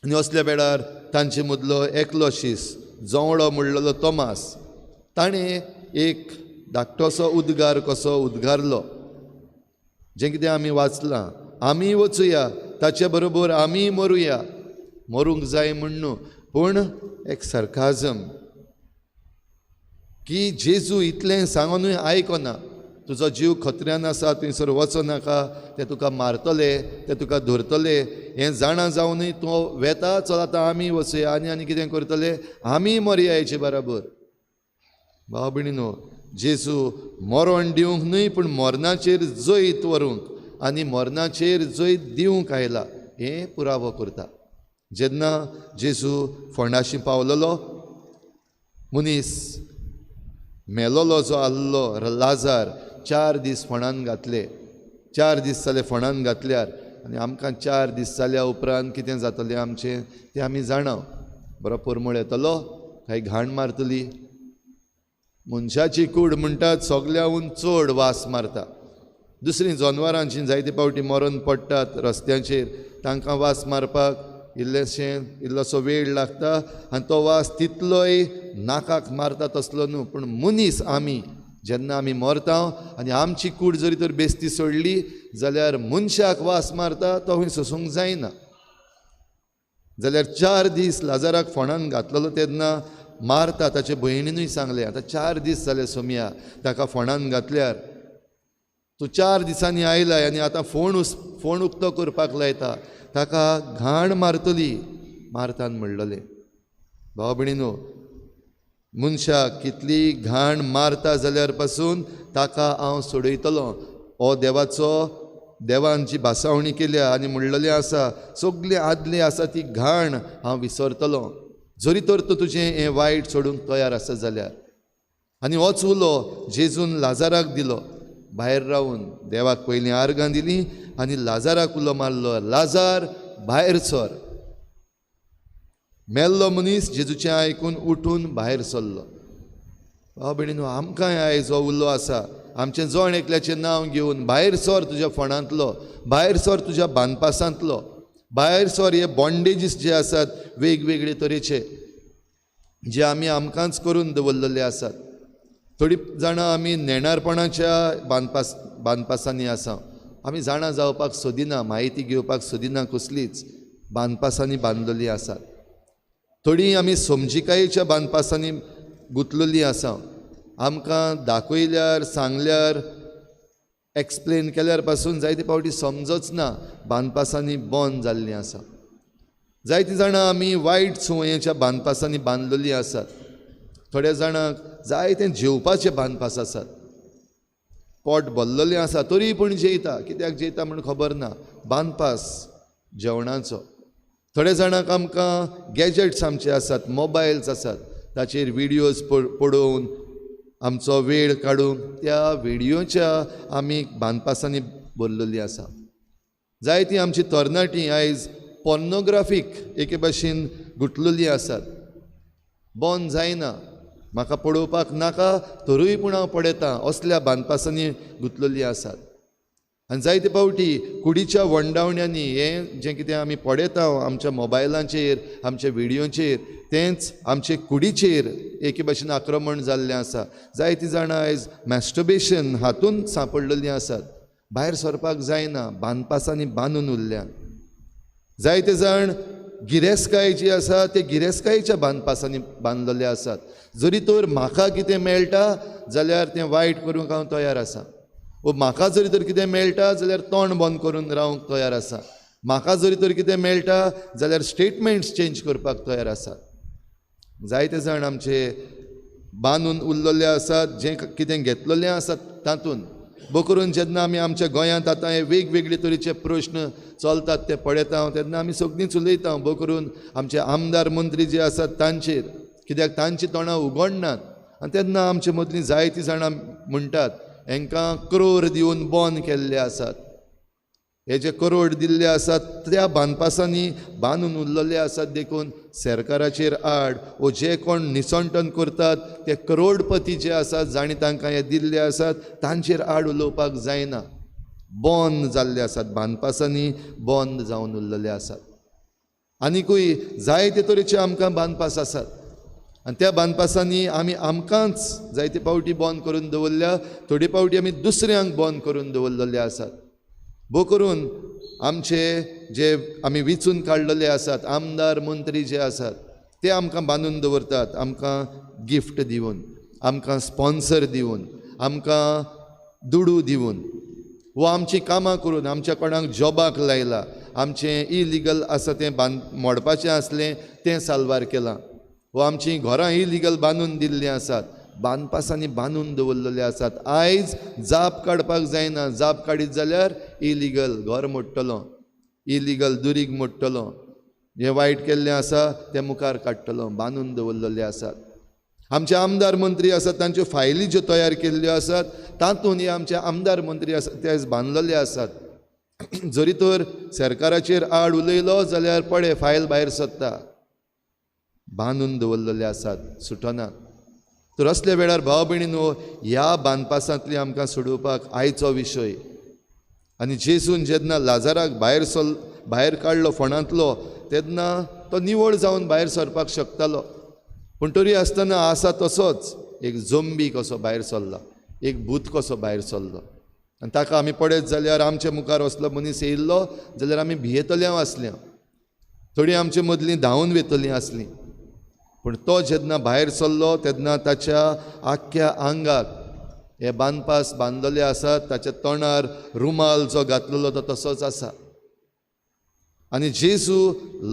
Speaker 1: आनी असल्या वेळार तांचे मदलो एकलो शीस जोवळो म्हणलेलो तोमास, ताणें एक धाकटोसो उद्गार कसो उद्गारलो, जें कितें आमी वाचलां, आमी वचुया ताचे बरोबर, आमी मरुया, मरूंक जाय म्हूण न्हू, पूण एक सरकाजम की जेजू इतलें सांगूनय आयकना, तुजो जीव खतऱ्यान आसा, थंयसर वचो नाका, ते तुका मारतले, ते तुका धरतले हें जाणा जावनूय तूं वेता, चल आतां आमी वचुया आनी आनी कितें करतले, आमी मरया हेचे बराबर. भाव भयणीनो, जेजू मरण दिवंक न्हय पूण मरणाचेर जैत व्हरूंक आनी मरणाचेर जैत दिवंक आयला हें पुरावो करता. जेन्ना जेजू फोंडाशी पावलेलो, मनीस मेलोलो जो आहलो लाजार 4 दीस फोंडान घातले, 4 दीस जाले फोंडान घातल्यार, आनी आमकां 4 दीस जाल्या उपरांत कितें जातलें आमचें तें आमी जाणा. बरो परमळ येतलो, काय घाण मारतली. मनशाची कूड म्हणटात सगल्याहून चड वास मारता. दुसरीं जनवरां जीं जायते फावटी मरण पडटात रस्त्यांचेर, तांकां वास मारपाक इल्लेशें इल्लोसो वेळ लागता आनी तो वास तितलोय नाकाक मारता तसलो न्हू, पूण मनीस आमी जेन्ना आमी मरता आनी आमची कूड जरी तर बेस्ती सोडली जाल्यार मनशाक वास मारता तो खंय सोसूंक जायना. जाल्यार 4 दीस लाजाराक फोंडान घातलेलो तेन्ना मारता ताचे भयणीनूय सांगलें, आतां 4 दीस जाले सोमया ताका फोंडान घातल्यार, तूं 4 दिसांनी आयलाय आनी आतां फोण उक्तो करपाक लायता, ताका घाण मारतली. मारतान म्हणलेलें, भाव भयणीनो, मनशाक कितली घाण मारता जाल्यार पासून ताका हांव सोडयतलो. हो देवाचो, देवान जी भासावणी केल्या आनी म्हणलेलें आसा, सगळें आदलें आसा ती घाण हांव विसरतलो जरी तर तूं तुजें हें वायट सोडूंक तयार आसा जाल्यार. आनी होच उलो जेजून लाजाराक दिलो. भायर रावन देवाक पयलीं आर्गां दिलीं आनी लाजाराक उलो मारलो, लाजार भायर सर. मेल्लो मनीस जेजूचें आयकून उठून भायर सरलो. भाव भयणीनो, आमकांय आयज हो उलो आसा, आमचें जण एकल्याचें नांव घेवन भायर सर तुज्या फोंडांतलो, भायर सर तुज्या बांदपासांतलो, भायर सर हे बॉन्डेजीस जे आसात वेगवेगळे तरेचे जे आमी आमकांच करून दवरलेले आसात. थोडी जाणां आमी नेणारपणाच्या बांदपासांनी आसा, आमी जाणा जावपाक सोदिना, म्हायती घेवपाक सोदिना, कसलीच बांदपासांनी बांदलेली आसात. थोडी आमी समजिकायेच्या बांदपासांनी गुंतलेली आसा, आमकां दाखयल्यार सांगल्यार एक्सप्लेन केल्यार पासून जायते फावटी समजच ना, बांदपासांनी बंद जाल्लीं आसा. जायतीं जाणां आमी वायट संवयेच्या बांदपासांनी बांदलेलीं आसात. थोड्या जाणांक जायते जेवपाचे बांदपास आसात, पोट भरलेलें आसा तरी पूण जेयता, कित्याक जेयता म्हूण खबर ना, बांदपास जेवणाचो. थोड्या जाणांक आमकां गॅजेट्स आमचे आसात, मोबायल्स आसात, ताचेर व्हिडियोज पळोवन आमचो वेळ काडून त्या व्हिडियोच्या आमी बांदपासांनी भरलेली आसा. जायतीं आमची तरणाटीं आयज पोर्नोग्राफीक एके भाशेन गुंतलेलीं आसात. बंद जायना, म्हाका पळोवपाक नाका तरूय पूण हांव पळयतां, असल्या बांदपासांनी गुंतलेलीं आसात. आनी जायते फावटी कुडीच्या वंडावण्यांनी हें जें कितें आमी पळयता आमच्या मोबायलांचेर, आमच्या व्हिडियोचेर, तेंच आमचे कुडीचेर एके भाशेन आक्रमण जाल्लें आसा. जायतीं जाणां आयज मॅस्टर्बेशन हातूंत सांपडलेलीं आसात, भायर सरपाक जायना, बांदपासांनी बांदून उरल्यात. जायते जाण गिरेस्तकाय जी आसा ते गिरेस्तकायेच्या बांदपासांनी बांदलेले आसात. जरी तर म्हाका कितें मेळटा जाल्यार तें वायट करूंक हांव तयार आसा, वो म्हाका जरी तर कितें मेळटा जाल्यार तोंड बंद करून रावंक तयार आसा, म्हाका जरी तर कितें मेळटा जाल्यार स्टेटमेंट्स चेंज करपाक तयार आसा. जायते जाण आमचे बांदून उरलेले आसात, जें कितें घेतलेलें आसा तातूंत. बकरून जेन्ना आमी आमच्या गोंयांत आतां हे वेगवेगळे तरेचे प्रश्न चलतात ते पळयता तेन्ना आमी सगळींच उलयता, बकरून आमचे आमदार मंत्री जे आसात तांचेर, कित्याक तांची तोंडां उगडनात. आनी तेन्ना आमचे मदलीं जायतीं जाणां म्हणटात हेंकां करोड दिवन बंद केल्ले आसात, हे जे करोड दिल्ले आसात त्या बांदपासांनी बांदून उरलेले आसात, देखून सरकाराचेर आड वो जे कोण निसणटन करतात ते करोडपती जे आसात जाणी तांकां हे दिल्ले आसात तांचेर आड उलोवपाक जायना. बंद जाल्ले आसात, बांदपासांनी बंद जावन उरलेले आसात. आनिकूय जायते तरेचे आमकां बांदपास आसात आनी त्या बांदपासांनी आमी आमकांच जायते फावटी बंद करून दवरल्या, थोडे फावटी आमी दुसऱ्यांक बंद करून दवरलेले आसात. बो करून आमचे जे आमी विचून काडलेले आसात आमदार मंत्री जे आसात ते आमकां बांदून दवरतात, आमकां गिफ्ट दिवन, आमकां स्पॉन्सर दिवन, आमकां दुडू दिवन, वो आमचीं कामां करून आमच्या कोणाक जॉबाक लायला, आमचें इलिगल आसा तें बांद मोडपाचें आसलें तें साल्वार केलां, वो आमचीं घरां इलिगल बांदून दिल्लीं आसात, बांदपासांनी बांदून दवरलेले आसात. आयज जाप काडपाक जायना, जाप काडीत जाल्यार इलिगल घर मोडटलो, इलिगल दुरीग मोडटलो, जें वायट केल्लें आसा तें मुखार काडटलो, बांदून दवरलेले आसात. आमचे आमदार मंत्री आसात तांच्यो फायली ज्यो तयार केल्ल्यो आसात तातूंत हे आमचे आमदार मंत्री आसात ते आयज बांदलेले आसात. जरी तर सरकाराचेर आड उलयलो जाल्यार पळय फायल भायर सरता, बांदून दवरलेले आसात, सुटना. तर असल्या वेळार भाव भयणीनो ह्या बांदपासांतली आमकां सोडोवपाक आयचो विशय. आनी जेजून जेन्ना लाजाराक भायर काडलो फोंडांतलो तेन्ना तो निवळ जावन भायर सरपाक शकतालो, पूण तरी आसतना आसा तसोच एक जोंबी कसो भायर सरला. एक भूत कसो भायर सरलो आनी ताका आमी पळयत जाल्यार आमच्या मुखार असलो मनीस येयल्लो जाल्यार आमी भियेतले आसले, थोडीं आमचे मदलीं धांवून वेतलीं आसलीं. पूण तो जेन्ना भायर सरलो तेन्ना ताच्या आख्ख्या आंगाक हे बांदपास बांदलेले आसात, ताच्या तोंडार रुमाल जो घातलेलो तो तसोच आसा. आनी जेजू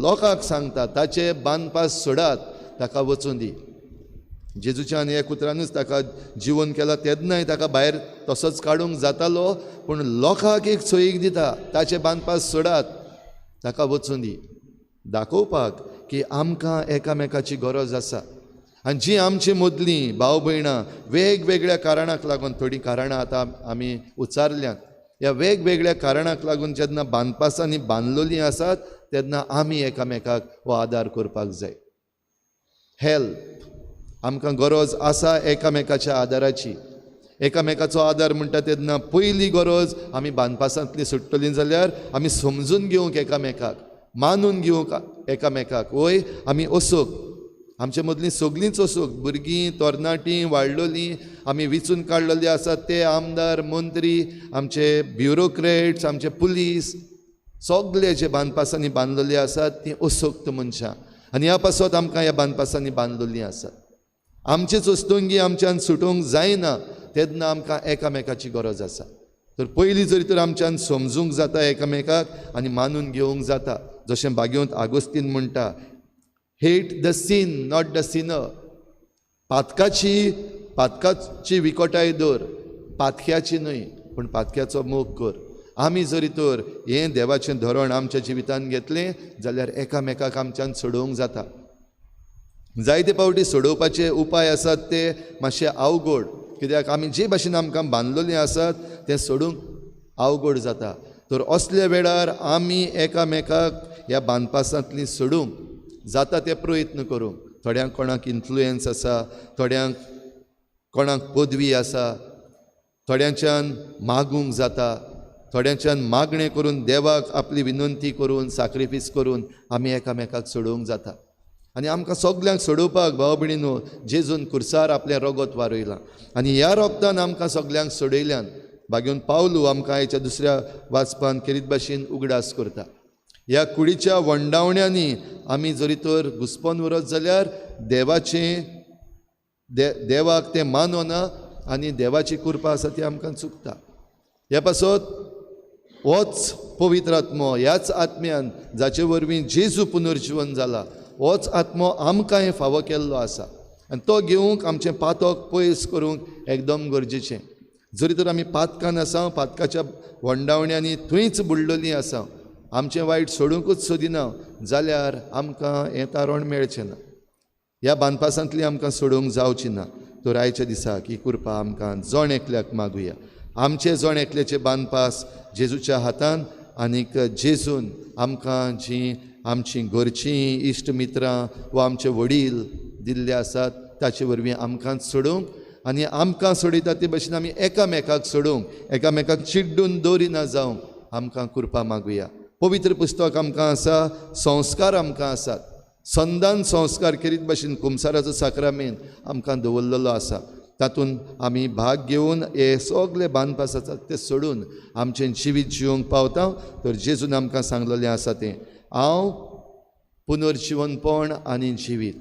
Speaker 1: लोकांक सांगता ताचे बांदपास सोडात, ताका वचूं दी. जेजूच्यान ह्या उतरानूच ताका जिवन केला तेन्नाय ताका भायर तसोच काडूंक जातालो, पूण लोकांक एक सोयीक दिता ताचे बांदपास सोडात, ताका वचूं दी, दाखोवपाक की आमकां एकामेकाची गरज आसा. आनी जी आमची मदलीं भाव भयणां वेगवेगळ्या कारणाक लागून, थोडीं कारणां आतां आमी उच्चारल्यांत, ह्या वेगवेगळ्या कारणाक लागून जेन्ना बांदपासांनी बांदलेलीं आसात तेन्ना आमी एकामेकाक हो आदार करपाक जाय. हेल्प, आमकां गरज आसा एकामेकाच्या आदाराची. एकामेकाचो आदार म्हणटा तेन्ना पयली गरज आमी बांदपासांतली सुट्टलीं जाल्यार आमी समजून घेवंक एकामेकाक, मानून घेवंक एकामेकाक. वय आमी असोक, आमचे मदलीं सगळींच असोक, भुरगीं तरणाटीं वाडलोलीं आमी विचून काडलेलीं आसात ते आमदार मंत्री, आमचे ब्युरोक्रेट्स, आमचे पुलीस, सगळे जे बांदपासांनी बांदलेली आसात तीं असोक्त मनशां. आनी ह्या पासत आमकां ह्या बांदपासांनी बांदलेलीं आसात. आमचेच वस्तुंगी आमच्यान सुटूंक जायना तेन्ना आमकां एकामेकाची गरज आसा. तर पयलीं जरी तर आमच्यान समजूंक जाता एकामेकाक आनी मानून घेवंक जाता. जशें बागेवंत आगोस्तीन म्हणटा, hate the sin not the sinner. पातकाची पातकाची विकोटाय दर, पातक्याची न्हय पूण पातक्याचो मोग कर. आमी जरी तर हें देवाचें धोरण आमच्या जिवितान घेतलें जाल्यार एकामेकाक आमच्यान सोडोवंक जाता. जायते फावटी सोडोवपाचे उपाय आसात ते मातशे अवघड, कित्याक आमी जे भाशेन आमकां बांदलेलीं आसात तें सोडूंक अवघड जाता. तर असल्या वेळार आमी एकामेकाक ह्या बांदपासांतलीं सोडूंक जाता ते प्रयत्न करूंक. थोड्यांक कोणाक इन्फ्लुयन्स आसा, थोड्यांक कोणाक पदवी आसा, थोड्यांच्यान मागूंक जाता, थोड्यांच्यान मागणें करून देवाक आपली विनंती करून साक्रिफीस करून आमी एकामेकाक सोडोवंक जाता. आनी आमकां सगल्यांक सोडोवपाक भाव भयणीनो जेजून खुर्सार आपलें रगत वारयलां आनी ह्या रोगतान आमकां सगल्यांक सोडयल्यान. बागेवन पावलू आमकां आयच्या दुसऱ्या वाचपान खेरीत भाशेन उगडास करता. ह्या कुडीच्या वंडावण्यांनी आमी जरी तर घुसपोन उरत जाल्यार देवाचें देवाक तें मानवना आनी देवाची कृपा आसा ती आमकां चुकता. ह्या पासत होच पवित्र आत्मो, ह्याच आत्म्यान जाचे वरवीं जेजू पुनर्जिवन जाला, होच आत्मो आमकांय फावो केल्लो आसा आनी तो घेवंक आमचें पातक पयस करूंक एकदम गरजेचें. जरी तर आमी पातकान आसा, पातकाच्या वंडावण्यांनी थंयच बुडलेलीं आसा, आमचें वायट सोडूंकूच सोदिना जाल्यार आमकां हें तारण मेळचें ना, ह्या बांदपासांतली आमकां सोडूंक जावची ना. तर आयच्या दिसाक ही कृपा आमकां जण एकल्याक मागुया. आमचे जण एकल्याचे बांदपास जेजूच्या हातान आनीक जेजून आमकां जीं आमचीं घरचीं इश्ट मित्रां वा आमचे वडील दिल्ले आसात ताचे वरवीं आमकां सोडूंक आनी आमकां सोडयता ते भशेन आमी एकामेकाक सोडूंक, एकामेकाक चिड्डून दवरिना जावंक आमकां कृपा मागुया. पवित्र पुस्तक आमकां आसा, संस्कार आमकां आसात, संदान संस्कार खेरीत भाशेन कुमसाराचो साक्रामेंत आमकां दवरलेलो आसा. तातूंत आमी भाग घेवन हे सगळे बांदपास आसात ते सोडून आमचें जिवीत जिवंक पावता. तर जेजून आमकां सांगलेलें आसा तें, हांव पुनर्जिवनपण आनी जिवीत.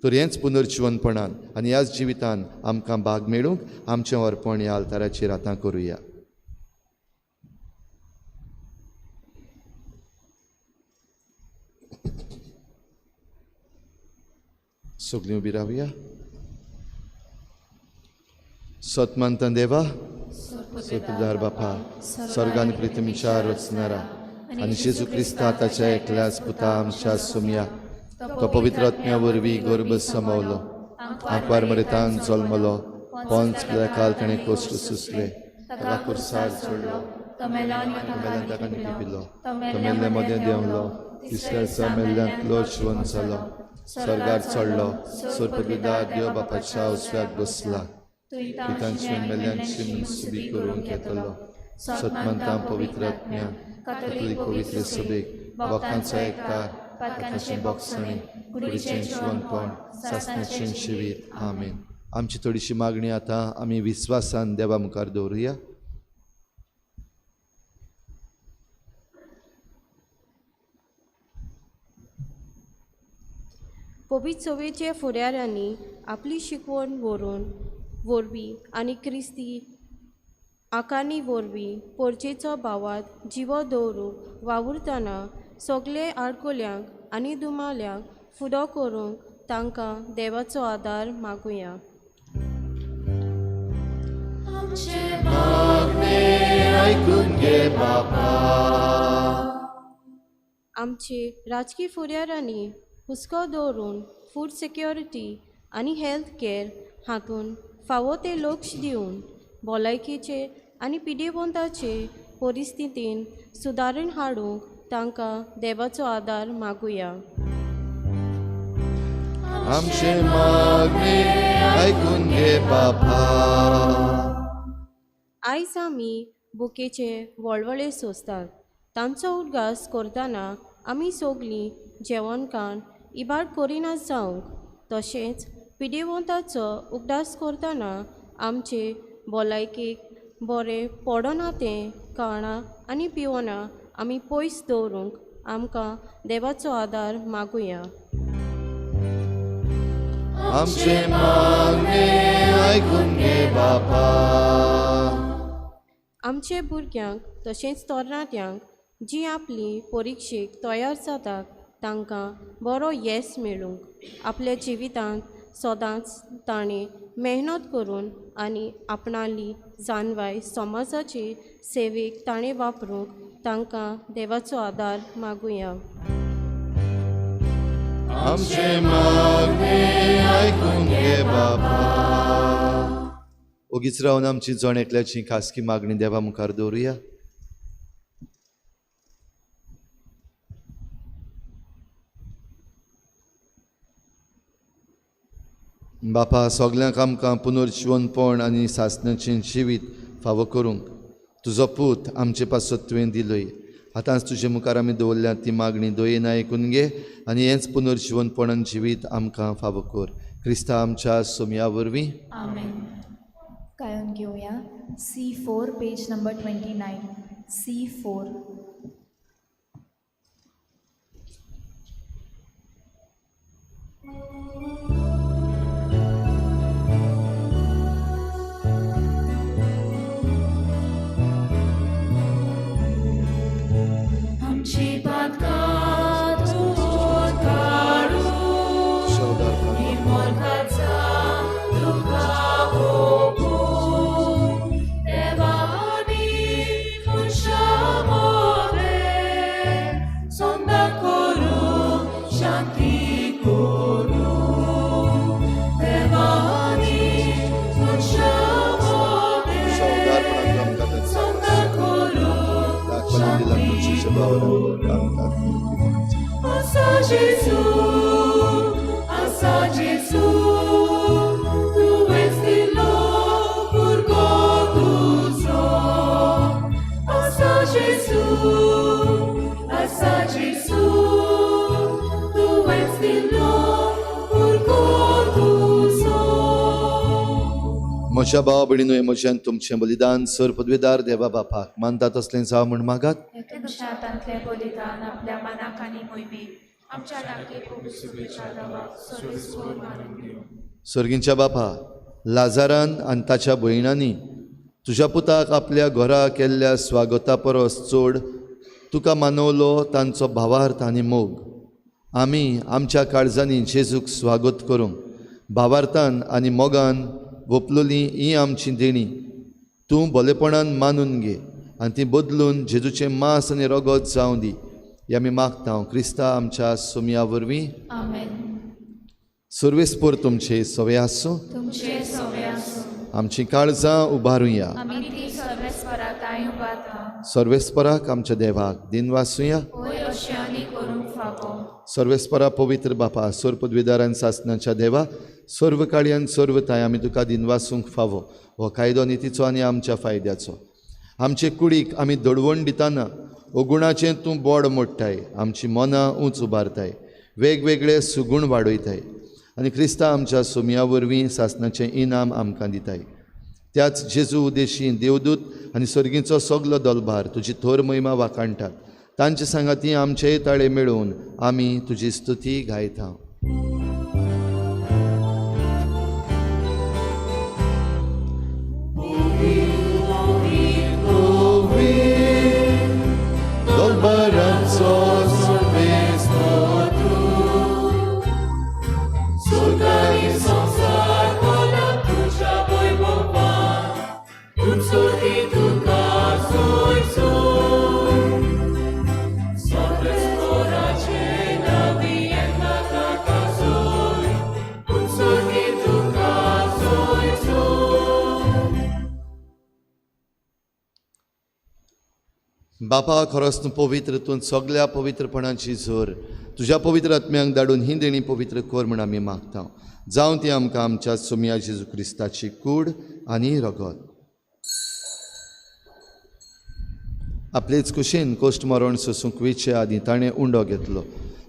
Speaker 1: तर हेंच पुनर्जिवनपणान आनी ह्याच जिवितान आमकां भाग मेळूंक आमचें अर्पण ह्या आल्ताराचेर आतां करुया. सगळीं उबी रावया. सतमानता देवा, सतदार बापा, स्वर्गान प्रितमीच्या रचणारा आनी जेजू क्रिस्ता ताच्या एकल्याच पुता आमच्या सोमया, तो पवित्र आत्म्या वरवीं गर्भ समावलो, आंकवार मरेतान जल्मलो, पोंच काल ताणें कश्ट सोंसले, ताका खुर्सार चडलो, मेल्यान ताका निपिलो, तो मेल्ले मदें देंवलो, तिसऱ्या दिसा मेल्ल्यांतलो जिवन जालो, स्वर्गार चडलो, स्वर्गदार देव बापाच्या उजव्याक बसला, पितांची मेल्ल्यांची मनसुबी करूंक येतलो. सतमंता पवित्र आत्म्या, कॅथोलीक पवित्र सभेक, भक्तांचो एकतार, पातकांचें बोगसणें, कुडीचें जिवनपण, सासणाचें जिवीत. आमेन. आमची थोडीशी मागणी आतां आमी विस्वासान देवा मुखार दवरुया.
Speaker 3: पवित्र चोवेचे फुडाऱ्यांनी आपली शिकवण व्हरून वरवीं आनी क्रिस्ती आकाणी वरवीं पोरचेचो भावात जिवो दवरूंक वावुरतना सगळे आडकुल्यांक आनी दुमाल्यांक फुडो करूंक तांकां देवाचो आदार मागुया. आमचे राजकी फुडाऱ्यांनी हुस्को दवरून फूड सिक्युरिटी आनी हेल्थ केअर हातूंत फावो तें लक्ष दिवन भलायकेचे आनी पिडेवंताचे परिस्थितीन सुदारण हाडूंक तांकां देवाचो आदार मागुया.
Speaker 1: आमचे मागणे आयकून घे बापा.
Speaker 3: आयज आमी भुकेचे वळवळे सोंसतात. तांचो उडगास करतना आमी सगळीं जेवणखाण इबाड करिना जावंक तशेंच पिडेवंताचो उगडास करतना आमचे भलायकेक बरें पडना तें खाणां आनी पिवना आमी पयस दवरूंक आमकां देवाचो आदार मागुया.
Speaker 1: आमचे मागणे आयकून घे बापा.
Speaker 3: आमचे भुरग्यांक तशेंच तरणाट्यांक जी आपली परिक्षेक तयार जातात तांकां बरो येस मेळूंक आपल्या जिवितांत सदांच ताणें मेहनत करून आनी आपणाली जाणवाय समाजाचे सेवेक ताणें वापरूंक तांकां देवाचो आदार मागुया.
Speaker 1: आमचे मागणे आयकून घे बापा. ओगीच रावन आमची जण एकल्याची खासगी मागणी देवा मुखार दवरुया. बापा, सगल्यांक आमकां पुनर्जिवनपण आनी सासणाचें जिवीत फावो करूंक तुजो पूत आमचे पासत तुवें दिलोय. आतांच तुजे मुखार आमी दवरल्या ती मागणी दयेन आयकून घे आनी हेंच पुनर्जिवनपण आनी जिवीत आमकां फावो कर. क्रिस्ता आमच्या सोमया वरवीं.
Speaker 2: आमेन. गायन घेवया C4 page number 29. C4.
Speaker 6: आमची पातकां तूं काडून मोरकाचा तुका ओपून देवानी मनशा मोदें सोंदा करूं शांती करूं देवानी मनशा मोदें सोंदा करूं शांती. Asa Gesù, asa Gesù, tu esti lo purgotuso. Asa Gesù, asa Gesù, tu esti lo purgotuso.
Speaker 1: म्हज्या भाव भयणीनो, म्हज्यान तुमचें बलिदान सर पदवेदार देवा बापाक मानता तसलें जावं म्हूण मागात.
Speaker 2: तुमच्या हातांतलें बलिदान आपल्या मनाक आनी मोहिमेक आमच्या लागीं
Speaker 1: सर्गींच्या बापा, लाजारान आनी ताच्या भयणांनी तुज्या पुताक आपल्या घरा केल्ल्या स्वागता परस चड तुका मानवलो तांचो भावार्थ आनी मोग. आमी आमच्या काळजांनी जेजूक स्वागत करूंक भावार्थान आनी मोगान वपलोली ही आमची देणी तूं भलेपणान मानून घे आनी ती बदलून जेजूचें मांस आनी रगत जावं दी. हे आमी मागता क्रिस्ता आमच्या सोमया वरवीं.
Speaker 2: आमेन.
Speaker 1: सर्वेस्पर तुमचे सवे आसूं.
Speaker 2: तुमचे सवे आसूं.
Speaker 1: आमची काळजां उबारुया.
Speaker 2: आमी ती सर्वेस्परा तांय उबारता.
Speaker 1: सर्वेस्पराक आमच्या देवाक दिनवासुया.
Speaker 2: होय अशें आनी करूंक फावो.
Speaker 1: सर्वेस्परा पवित्र बापा, सर्व पदवीदार आनी सासणाच्या देवा, सर्व काळी आनी सर्व ताय आमी तुका दिनवासूंक फावो. हो कायदो नितीचो आनी आमच्या फायद्याचो. आमचे कुडीक आमी दडवण दितना अगुणाचें तूं बोड मोडटाय, आमची मनां उंच उबारताय, वेगवेगळे सुगूण वाडयताय. आनी क्रिस्ता आमच्या सोमया वरवीं सासणाचें इनाम आमकां दिताय. त्याच जेजू उदेशी देवदूत आनी सर्गीचो सगलो दलभार तुजी थोर महिमा वाखाणटात. तांचे सांगाती आमचेय ताळे मेळोवन आमी तुजी स्तुती गायता. बापा, खरोच तूं पवित्र, तूं सगल्या पवित्रपणाची जोर. तुज्या पवित्र आत्म्यांक धाडून ही देणी पवित्र कर म्हूण आमी मागता. जावं ती आमकां आमच्या सोमया जेजू क्रिस्ताची कूड आनी रगत. आपलेच कुशीन कोश्ट मरण सोसूंक वेचे आदीं ताणें उंडो घेतलो.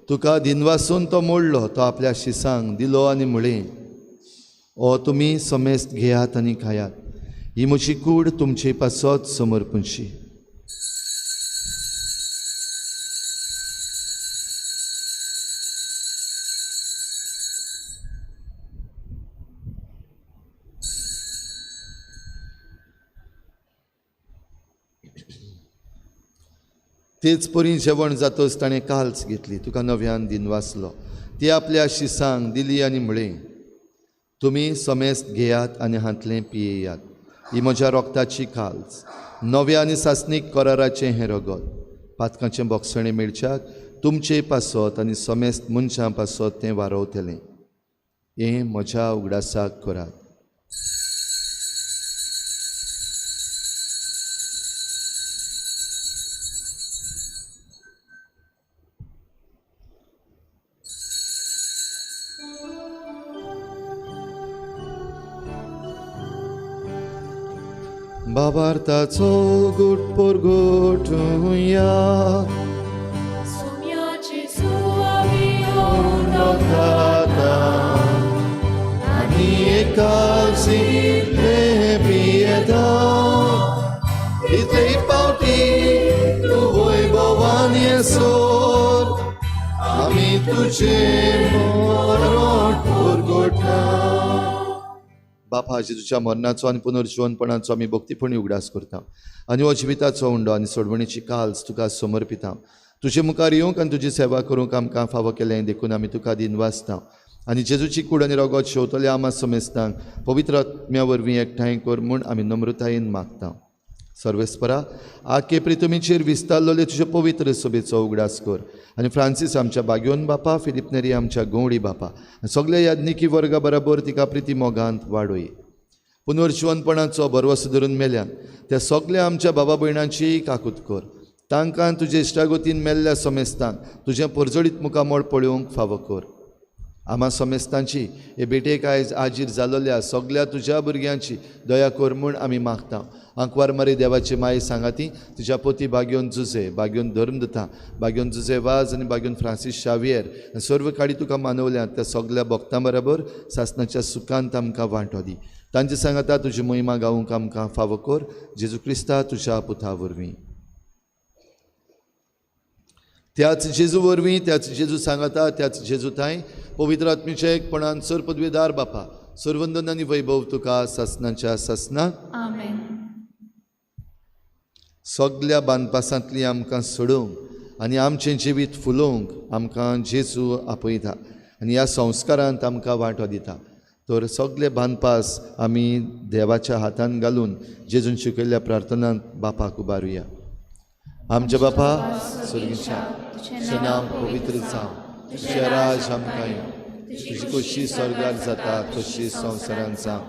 Speaker 1: तुका दिनवासून तो मोडलो, तो आपल्या शिसांक दिलो आनी म्हळें, ओ तुमी समेस्त घेयात आनी खायात, ही म्हजी कूड तुमचे पासत समर्पणशी. तेच परी जेवण जातच ताणें काल्स घेतली, तुका नव्यान दिनवासलो, ती आपल्या शिसांक दिली आनी म्हळें, तुमी समेस्त घेयात आनी हांतलें पियेयात, ही म्हज्या रोगताची काल्स, नव्या आनी सासणीक कराराचें हें रगत, पातकांचें बोगसणें मेळच्याक तुमचे पासत आनी समेस्त मनशां पासत तें वारवतलें. हें म्हज्या उगडासाक करात. बाबार्थाचो गुट परगटुया, आनी एकासिले पियेता, इतले पावटी तूं वैभवान येसर आमी तुजें मरण परगटा. बापा, जेजूच्या मरणाचो आनी पुनर्जिवनपणाचो आमी भक्तीपणी उगडास करता आनी हो जिविताचो उंडो आनी सोडवणीची काल्स तुका समर्पिता. तुजे मुखार येवंक आनी तुजी सेवा करूंक आमकां फावो केलें देखून आमी तुका दिनवासता. आनी जेजूची कूड आनी रगत शेवतल्या आमा समेस्तांक पवित्र आत्म्या वरवीं एकठांय कर म्हूण आमी नम्रतायेन मागता. सर्वेस्परा, आके प्रितुमीचेर विस्तारलेले तुजे पवित्र सभेचो उगडास कर आनी फ्रांसीस आमच्या बाग्योन बापा, फिलीप नेरी आमच्या गवळी बापा आनी सगल्या याज्ञिकी वर्गा बराबर तिका प्रिती मोगांत वाडोय. पुनर्जिवनपणाचो भरवसो धरून मेल्यान त्या सगल्या आमच्या बाबा भयणांची काकूत कर. तांकां तुजे इश्टागतीन मेल्ल्या समेस्तांक तुजें परजळीत मुखामळ पळोवंक फावो कर. आमा समेस्तांची हे भेटेक आयज आजीर जालोल्या सगल्या तुज्या भुरग्यांची दया कर म्हूण आमी मागता. आंकवार मारी देवाची माई सांगाती तुज्या पोती बाग्योन जुजे, बाग्योन धर्मदता, बाग्योन जुजे वाज आनी बाग्योन फ्रांसीस शावियर आनी सर्व काडी तुका मानवल्यात त्या सगल्या भक्तां बराबर सासणाच्या सुखांत आमकां वांटो दी. तांचे सांगाता तुजी महिमा गावूंक आमकां फावो कर, जेजू क्रिस्ता तुज्या पुता वरवीं. त्याच जेजू वरवीं, त्याच जेजू सांगाता, त्याच जेजू थांय पवित्र आत्मीच्या एकपणान सर पदवेदार बापा, सर्वंदन आनी वैभव तुका सासणाच्या सासणाक.
Speaker 2: आमेन.
Speaker 1: सगल्या बांदपासांतली आमकां सोडोवंक आनी आमचें जिवीत फुलोवंक आमकां जेजू आपयता आनी ह्या संस्कारांत आमकां वांटो दिता. तर सगले बांदपास आमी देवाच्या हातान घालून जेजून शिकयल्ल्या प्रार्थनांत बापाक उबारुया. आमच्या बापा स्वर्गीच्या, तुजें नांव पवित्र जावं, तुजें राज आमकां येवं, तुजी खोशी स्वर्गार जाता तशी संवसारांत जावं.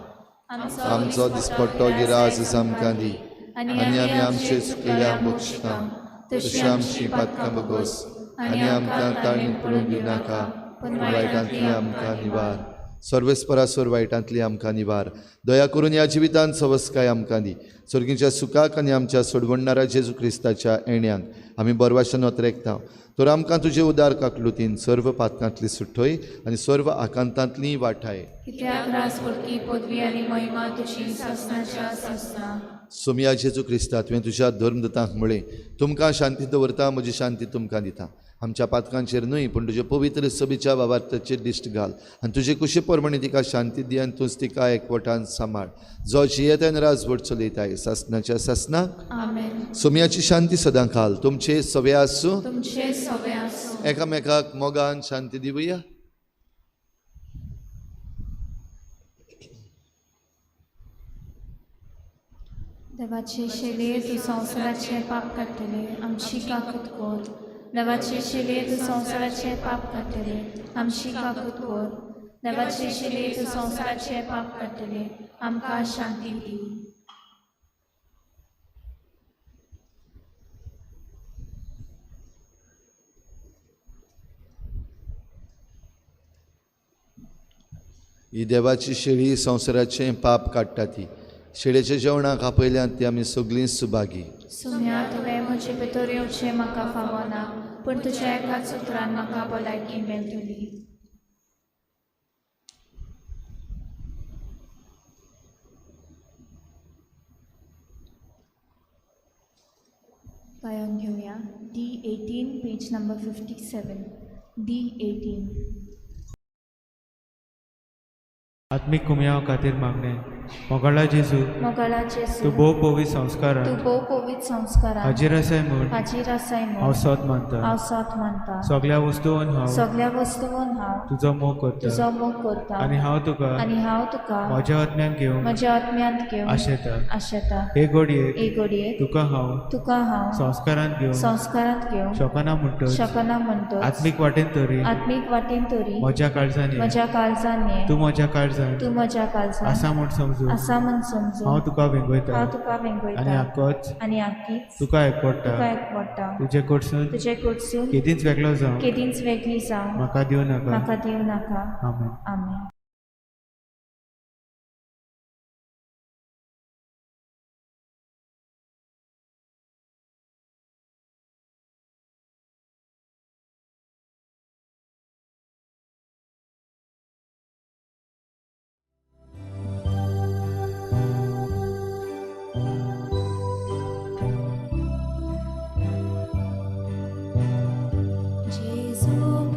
Speaker 1: आमचो दिसपट्टो गिरास आमकां दी आनी आमी आमचे चुकल्या बक्षता तशी आमची पातकां बगोस आनी आमकां ताळणी पडूंक दिवनाका, पूण वायटांतली आमकां निवार. सर्वेस्परा सोर वायटांतली आमकां निवार. दया करून ह्या जिवितांत सवस्काय आमकां दी. सर्गीच्या सुखाक आनी आमच्या सोडवणणारा जेजू क्रिस्ताच्या येण्यांक आमी बरवाशन ओतरेकता. तर आमकां तुजे उदार काकलुतीन सर्व पातकांतली सुटय आनी सर्व आकांतांतली वाठाय.
Speaker 2: कित्याक राजवटकी पदवी आनी महिमा तुजी सासणाच्या सासणा.
Speaker 1: सोमया जेजू क्रिस्ता, तुवें तुज्या धर्मदूतांक म्हळें, तुमकां शांती दवरता, म्हजी शांती तुमकां दिता. आमच्या पातकांचेर न्हय पूण तुजे पवित्र सभेच्या बाबार्थाचेर दिश्ट घाल आनी तुजे कुशी प्रमाणे तिका शांती दी आनी तूंच तिका एकवटान सांबाळ, जो जियेता आनी राजवट चलयताय सासणाच्या सासणाक.
Speaker 2: आमेन.
Speaker 1: सोमयाची शांती सदां खाल तुमचे सवे आसूं.
Speaker 2: तुमचे सवे आसूं.
Speaker 1: एकामेकाक मोगान शांती दिवया.
Speaker 2: देवाचे शेले तूं संवसाराचें पाप काडटले, आमची काकूत कर. देवाचे शेले तूं संवसाराचें पाप काडटले, आमची काकूत कर. देवाचे शेले तूं संवसाराचें पाप काडटले, आमकां शांती दी.
Speaker 1: ही देवाची शेळी संवसाराचें पाप काडटा ती शेळेच्या जेवणाक आपयल्यान ती आमी सगळीं सुभागी.
Speaker 2: सुम्या, तुवें म्हजे भितर येवचें म्हाका फावना, पूण तुज्या एकाच उतरान म्हाका भलायकी मेळटली. गायन घेवया D18 page number 57. D18.
Speaker 7: आत्मीक कुमयाव खातीर मागणें. मोगाळा जेजू,
Speaker 2: मोगाळा जेजू,
Speaker 7: तूं भोव पवित्र संस्कारान,
Speaker 2: तूं भोव पवित्र संस्कारान
Speaker 7: हाजीर आसाय म्हूण
Speaker 2: हाजीर आसाय म्हूण
Speaker 7: हांव सोद मानता.
Speaker 2: हांव सोद मानता.
Speaker 7: सगळ्या वस्तून हांव
Speaker 2: सगळ्या वस्तून हांव
Speaker 7: तुजो मोग करता.
Speaker 2: तुजो मोग करता.
Speaker 7: आनी हांव तुका
Speaker 2: आनी हांव तुका
Speaker 7: म्हज्या आत्म्यान घेवन
Speaker 2: म्हज्या आत्म्यांत घेवन
Speaker 7: आशेता.
Speaker 2: आशेता.
Speaker 7: हे घडयेक
Speaker 2: हे घडयेक
Speaker 7: तुका हांव
Speaker 2: तुका हांव
Speaker 7: संस्कारांत घेवन
Speaker 2: संस्कारांत घेवन
Speaker 7: शकना म्हणटच
Speaker 2: शकना म्हणटच
Speaker 7: आत्मीक वाटेन तरी
Speaker 2: आत्मीक वाटेन तरी
Speaker 7: म्हज्या काळजान
Speaker 2: म्हज्या काळजान ये.
Speaker 7: तूं म्हज्या काळजान
Speaker 2: तूं म्हज्या काळजान
Speaker 7: आसा म्हूण समजून
Speaker 2: आसा म्हूण समजून
Speaker 7: हांव तुका वेंगयता.
Speaker 2: हांव तुका वेंगयता.
Speaker 7: आनी आकोच
Speaker 2: आनी आकीच
Speaker 7: तुका एकवडटा.
Speaker 2: तुका एकवडटा.
Speaker 7: तुजे कडसून
Speaker 2: तुजे कडसून
Speaker 7: केदींच वेगळो जावं
Speaker 2: केदींच वेगळी जावं
Speaker 7: म्हाका दिवं नाका.
Speaker 2: म्हाका दिवं नाका.
Speaker 7: आमेन.
Speaker 2: आमेन.
Speaker 6: Jesu,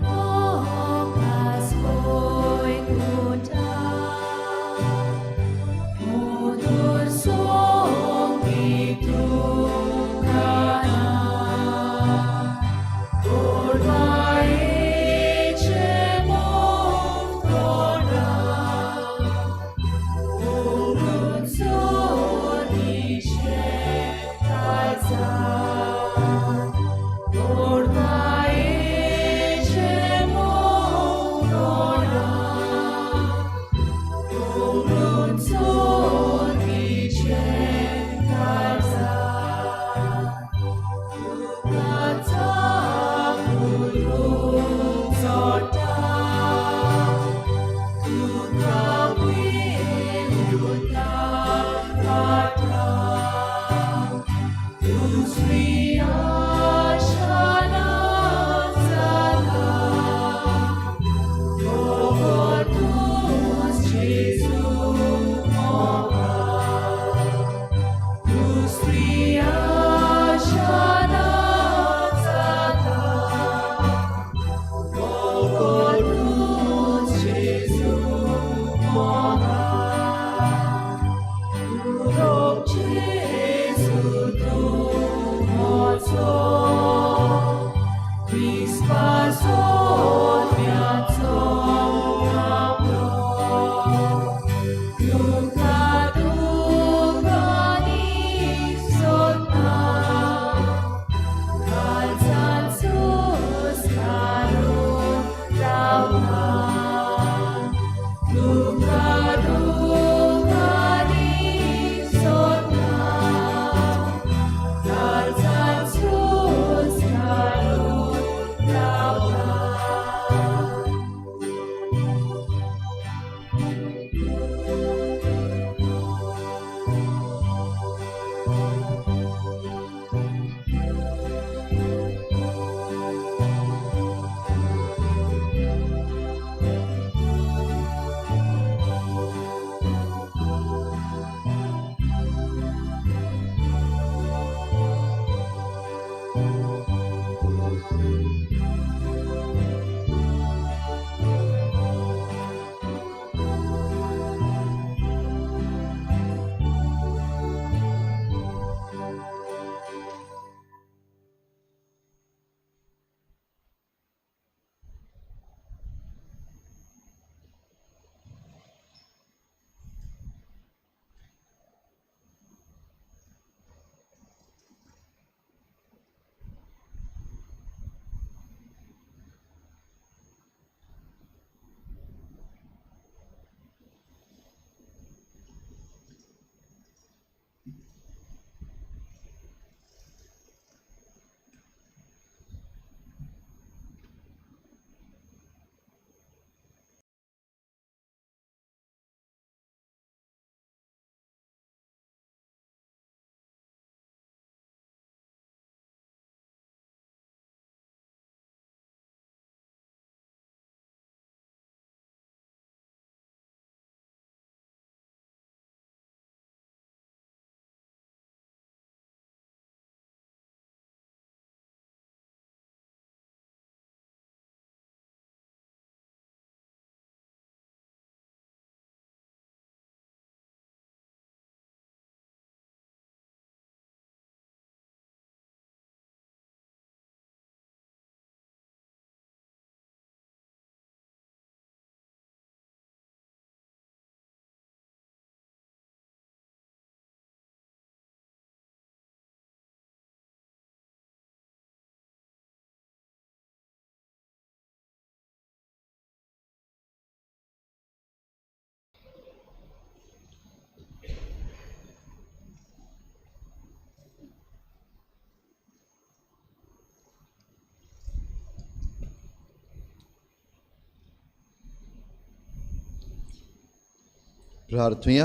Speaker 1: प्रार्थुया.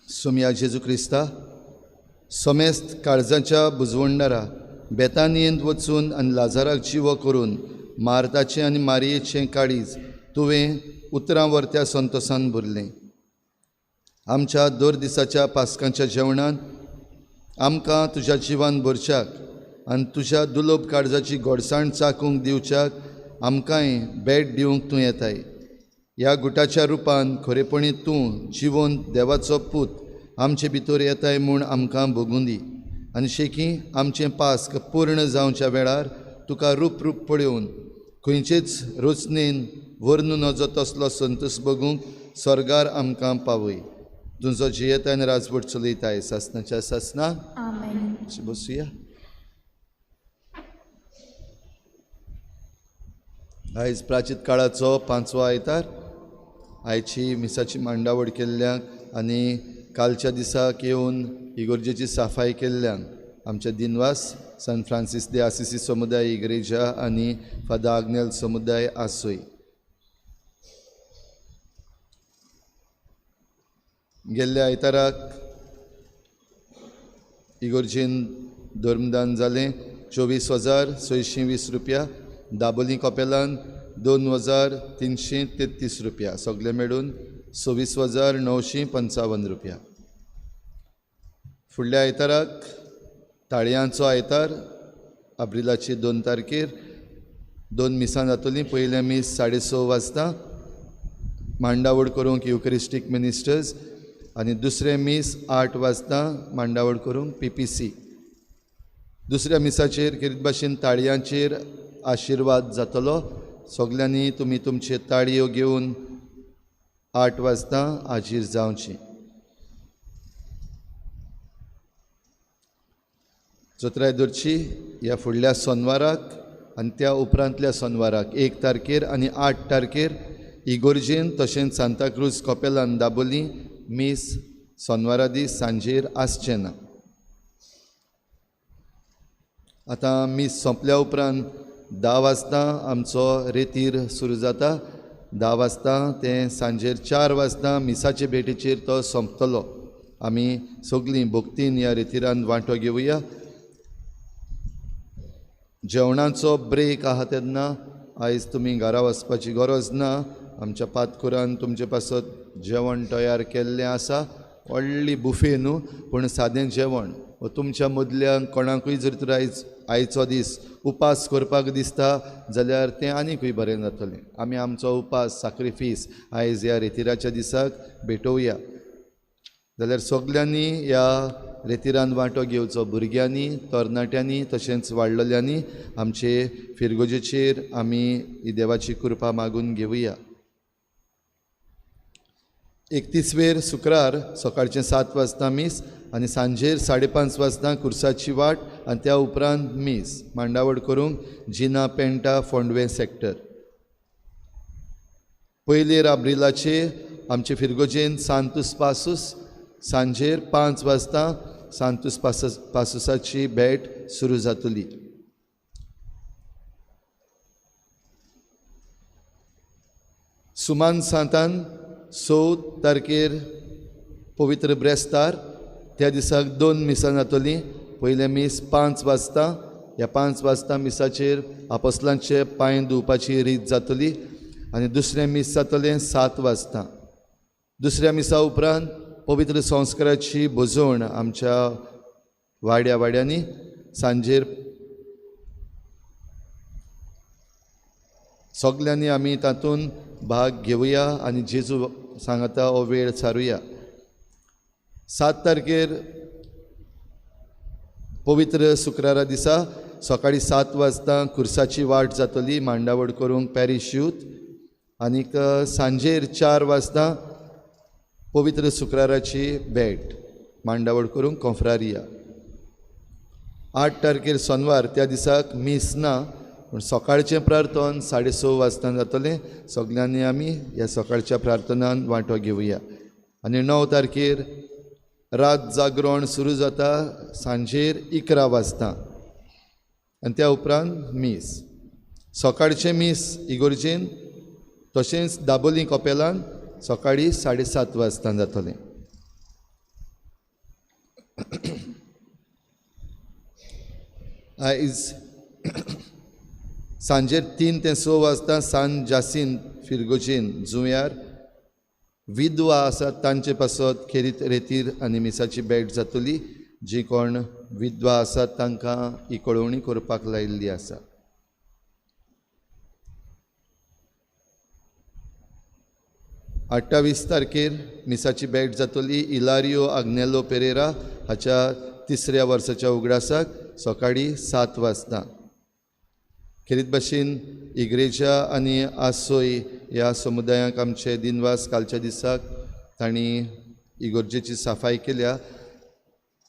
Speaker 1: सोमया जेजू क्रिस्ता, समेस्त काळजाच्या बुजवणदारा बेतानियेंत वचून आनी लाजाराक जिवो करून मार्ताचें आनी मारयेचें काळीज तुवें उतरां वरत्या संतोसान भरलें. आमच्या दर दिसाच्या पास्कांच्या जेवणान आमकां तुज्या जिवान भरच्याक आनी तुज्या दुलोब काळजाची गोडसाण चाकूंक दिवच्याक आमकांय भेट दिवंक तूं येताय. ह्या गुटाच्या रुपान खरेपणी तूं जिवंत देवाचो पूत आमचे भितर येताय म्हूण आमकां भोगूं दी आनी शेकी आमचें पास्क पूर्ण जावच्या वेळार तुका रूप रूप पळोवन खंयचेच रचनेन वर्णू नजो तसलो संतोश बगूंक स्वर्गार आमकां पावय. तुजो जियेताय आनी राजवट चलयताय सासनाच्या सासना.
Speaker 2: आमेन.
Speaker 1: बसुया. आयज प्राचीत काळाचो पांचवो आयतार. आयची मिसाची मांडावळ केल्ल्यांक आनी कालच्या दिसाक येवन इगोर्जेची साफाय केल्ल्यांक आमचे दिनवास. सान फ्रांसीस दे आसिसी समुदाय इग्रेजा आनी फादर आग्नेल समुदाय आसोय. गेल्ल्या आयताराक इगोर्जेन धर्मदान जालें 24,620 रुपया. दाबोली कपेलान 2,333 रुपया. सगळे मेळून 26,955 रुपया. फुडल्या आयताराक ताळयांचो आयतार एप्रिलाची 2 तारखेर 2 मिसां जातलीं. पयलें मीस 6:30 वाजता मांडावळ करूंक युकरिस्टीक मिनिस्टर्स आनी दुसरें मीस 8 वाजता मांडावळ करूंक PPC. दुसऱ्या मिसाचेर खेरीत भाशेन ताळयांचेर आशिर्वाद जातलो. सगल्यांनी तुमी तुमचे ताळयो घेवन 8 वाजता हाजीर जावची. जोत्राय धरची ह्या फुडल्या सोनवाराक आनी त्या उपरांतल्या सोनवाराक 1 तारखेर आनी 8 तारखेर इगोर्जेन तशेंच सांताक्रूज कपेलान दाबोली मीस सोनवारा दीस सांजेर आसचें ना. आतां मीस सोंपल्या उपरांत 10 वाजता आमचो रेतीर सुरू जाता. 10 वाजता तें सांजेर 4 वाजता मिसाचे भेटीचेर तो सोंपतलो. आमी सगळीं भक्तीन ह्या रेतिरान वांटो घेवया. जेवणाचो ब्रेक आहा तेन्ना आयज तुमी घरा वचपाची गरज ना. आमच्या पातकुरान तुमचे पासत जेवण तयार केल्लें आसा. व्हडली बुफे न्हू, पूण सादें जेवण. तुमच्या मदल्या कोणाकूय जर तर आयज आयचो दीस उपास करपाक दिसता जाल्यार तें आनीकूय बरें जातलें. आमी आमचो उपास साक्रिफीस आयज ह्या रेतिराच्या दिसाक भेटोवया. जाल्यार सगल्यांनी ह्या रेतिरान वांटो घेवचो. भुरग्यांनी, तरणाट्यांनी तशेंच वाडलेल्यांनी आमचे फिरगोजेचेर आमी ही देवाची कृपा मागून घेवया. 31वेर शुक्रार सकाळचें 7 वाजता मीस आनी सांजेर 5:30 वाजता कुर्साची वाट आनी त्या उपरांत मीस मांडावळ करूंक जिना पेंटा फोंडवे सेक्टर. 1 एप्रिलाचे आमचे फिरगोजेन सांतूस पासूस सांजेर 5 वाजता सांतूस पासूसाची भेट सुरू जातली. सुमान सांतान 6 तारखेर पवित्र ब्रेस्तार त्या दिसाक 2 मिसां जातलीं. पयलें मीस 5 वाजता. ह्या 5 वाजता मिसाचेर आपोस्लांचे पांय धुवपाची रीत जातली आनी दुसरें मीस जातलें 7 वाजता. दुसऱ्या मिसा उपरांत पवित्र संस्काराची भोजवण आमच्या वाड्या वाड्यांनी सांजेर सगल्यांनी आमी तातूंत भाग घेवया आनी जेजू सांगता हो वेळ सारुया. 7 तारखेर पवित्र शुक्रारा दिसा सकाळी 7 वाजता कुर्साची वाट जातली मांडावळ करूंक पॅरीश यूथ आनीक सांजेर 4 वाजता पवित्र शुक्राराची भेट मांडावळ करूंक कोंफ्रारिया. 8 तारखेर सोनवार त्या दिसाक मीस ना, पूण सकाळचें प्रार्थन 6:30 वाजता जातलें. सगल्यांनी आमी ह्या सकाळच्या प्रार्थनान वांटो घेवया. आनी 9 तारखेर रात जागरण सुरू जाता सांजेर 11 वाजता. आनी त्या उपरांत मीस. सकाळचें मीस इगोर्जेन तशेंच दाबोली कपेलान सकाळीं 7:30 वाजता जातलें. आयज सांजेर 3 ते 6 वाजता सान जासीन फिरगोजेन जुंव्यार विधवा आसात तांचे पासत खेरीत रेतीर आनी मिसाची भेट जातली. जी कोण विधवा आसात तांकां ही कळोवणी करपाक लायिल्ली आसा. 28 तारखेर मिसाची भेट जातली इलारियो आग्नेलो पेरेरा हाच्या 3ऱ्या वर्साच्या उगडासाक सकाळीं 7 वाजता. खेरीत भाशेन इग्रेजा आनी आसोय ह्या समुदायाक आमचे दिनवास कालच्या दिसाक तांणी इगोर्जेची सफाय केल्या.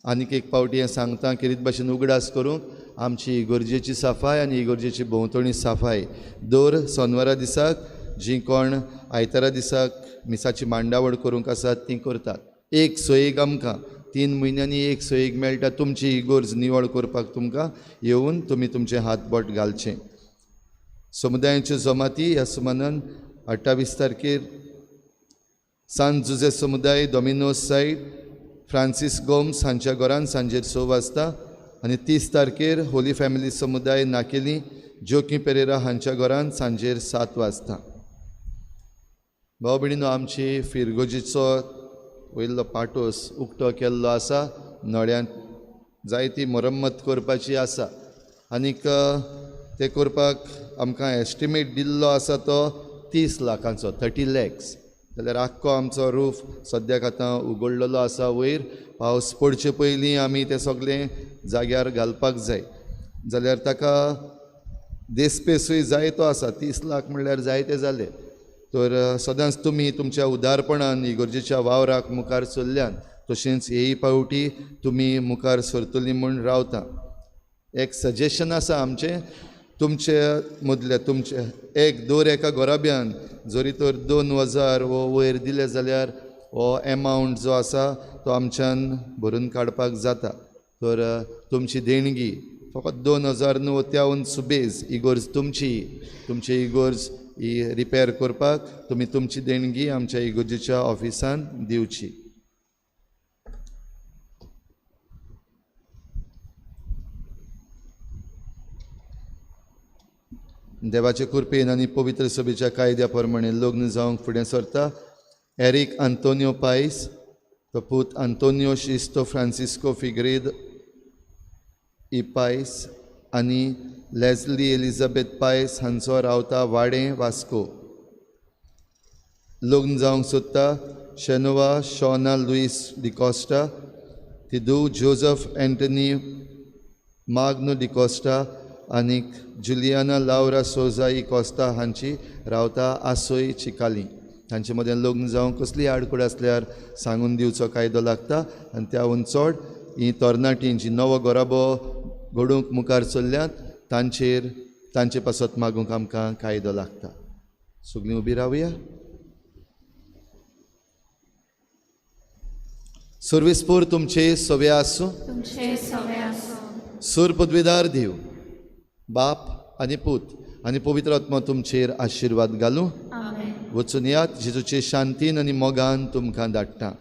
Speaker 1: आनीक एक पावटी हें सांगता, खेरीत भाशेन उगडास करूंक आमची इगोर्जेची सफाय आनी इगोर्जेची भोंवतणी सफाय दर सोनवारा दिसाक जी कोण आयतारा दिसाक मिसाची मांडावळ करूंक आसात ती करतात. एक सोयीक आमकां 3 म्हयन्यांनी एक सोयीक मेळटा. तुमची इगोर्ज निवळ करपाक तुमकां येवन तुमी तुमचें हातबोट घालचें. समुदायांच्यो जमाती ह्या सुमानान 28 तारखेर सान जुजे समुदाय डॉमिनोज सायड फ्रांसीस गोम्स हांच्या घरान सांजेर 6 वाजता आनी 30 तारखेर होली फॅमिली समुदाय नाकेली जोकी पेरेरा हांच्या घरान सांजेर 7 वाजता. भाव भयणीनो, आमची फिरगोजीचो वयलो पाटोस उक्तो केल्लो आसा. नळ्यांत जायती मरम्मत करपाची आसा आनीक ते करपाक आमकां एस्टिमेट दिल्लो आसा तो 30 लाखांचो, 30 लॅक्स. जाल्यार आख्खो आमचो रूफ सद्याक आतां उगडलेलो आसा. वयर पावस पडचे पयलीं आमी तें सगळें जाग्यार घालपाक जाय. जाल्यार ताका देसपेसूय जायतो आसा. 30 लाख म्हणल्यार जायते जाले. तर सदांच तुमी तुमच्या उदारपणान इगोर्जेच्या वावराक मुखार सरल्यान तशेंच हेय पावटी तुमी मुखार सरतली म्हूण रावता. एक सजेशन आसा आमचें, तुमचे मदल्या तुमचे एक दर एका घराब्यान जरी तर 2000 वो वयर दिले जाल्यार हो एमावंट जो आसा तो आमच्यान भरून काडपाक जाता. तर तुमची देणगी फकत 2000 न्हू, त्याहून सुबेज इगोर्ज तुमची, तुमची इगोर्ज ही रिपेर करपाक तुमी तुमची देणगी आमच्या इगोर्जेच्या ऑफिसान दिवची. देवाचे कृपेन आनी पवित्र सभेच्या कायद्या प्रमाणे लग्न जावंक फुडें सरता एरीक आंतोनियो पायस, तो पूत आंतोनियो शिस्तो फ्रांसिस्को फिग्रेद ई पायस आनी लेजली एलिझाबेथ पायस हांचो रावता वाडें वास्को. लग्न जावंक सोदता शेनोवा शोना लुईस डिकॉस्टा, ती धूव जोजफ एंटनी माग्नो डिकॉस्टा आनीक जुलियाना लावरा सोजा ई कॉस्ता हांची रावता आसोय चिकाली. तांचे मदें लग्न जावंक कसली आडखळ आसल्यार सांगून दिवचो कायदो लागता आनी त्याहून चड ही तरणाटीं जी नवो घराबो घडूंक मुखार चल्ल्यात तांचेर तांचे पासत मागूंक आमकां कायदो लागता. सगळीं उबी रावया. सर्वीसपूर तुमचे सवे आसूं. सूर पदवीदार देव बाप आनी पूत आनी पवित्र आत्मा तुमचेर आशिर्वाद घालूं. वचून यात जेजूचे शांतीन आनी मोगान तुमकां धाडटा.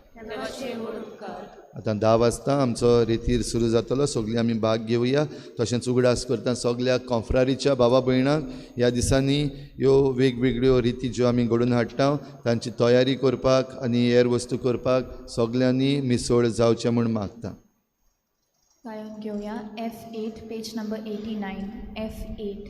Speaker 1: आतां 10 वाजता आमचो रेतीर सुरू जातलो. सगळीं आमी भाग घेवया. तशेंच उगडास करता सगळ्या कॉन्फ्रारीच्या बाबा भयणांक ह्या दिसांनी ह्यो वेगवेगळ्यो रिती ज्यो आमी घडोवन हाडटा तांची तयारी करपाक आनी हेर वस्तू करपाक सगळ्यांनी मिसळ जावचें म्हूण मागता.
Speaker 2: गायन घेवया F8 page number 89 F8.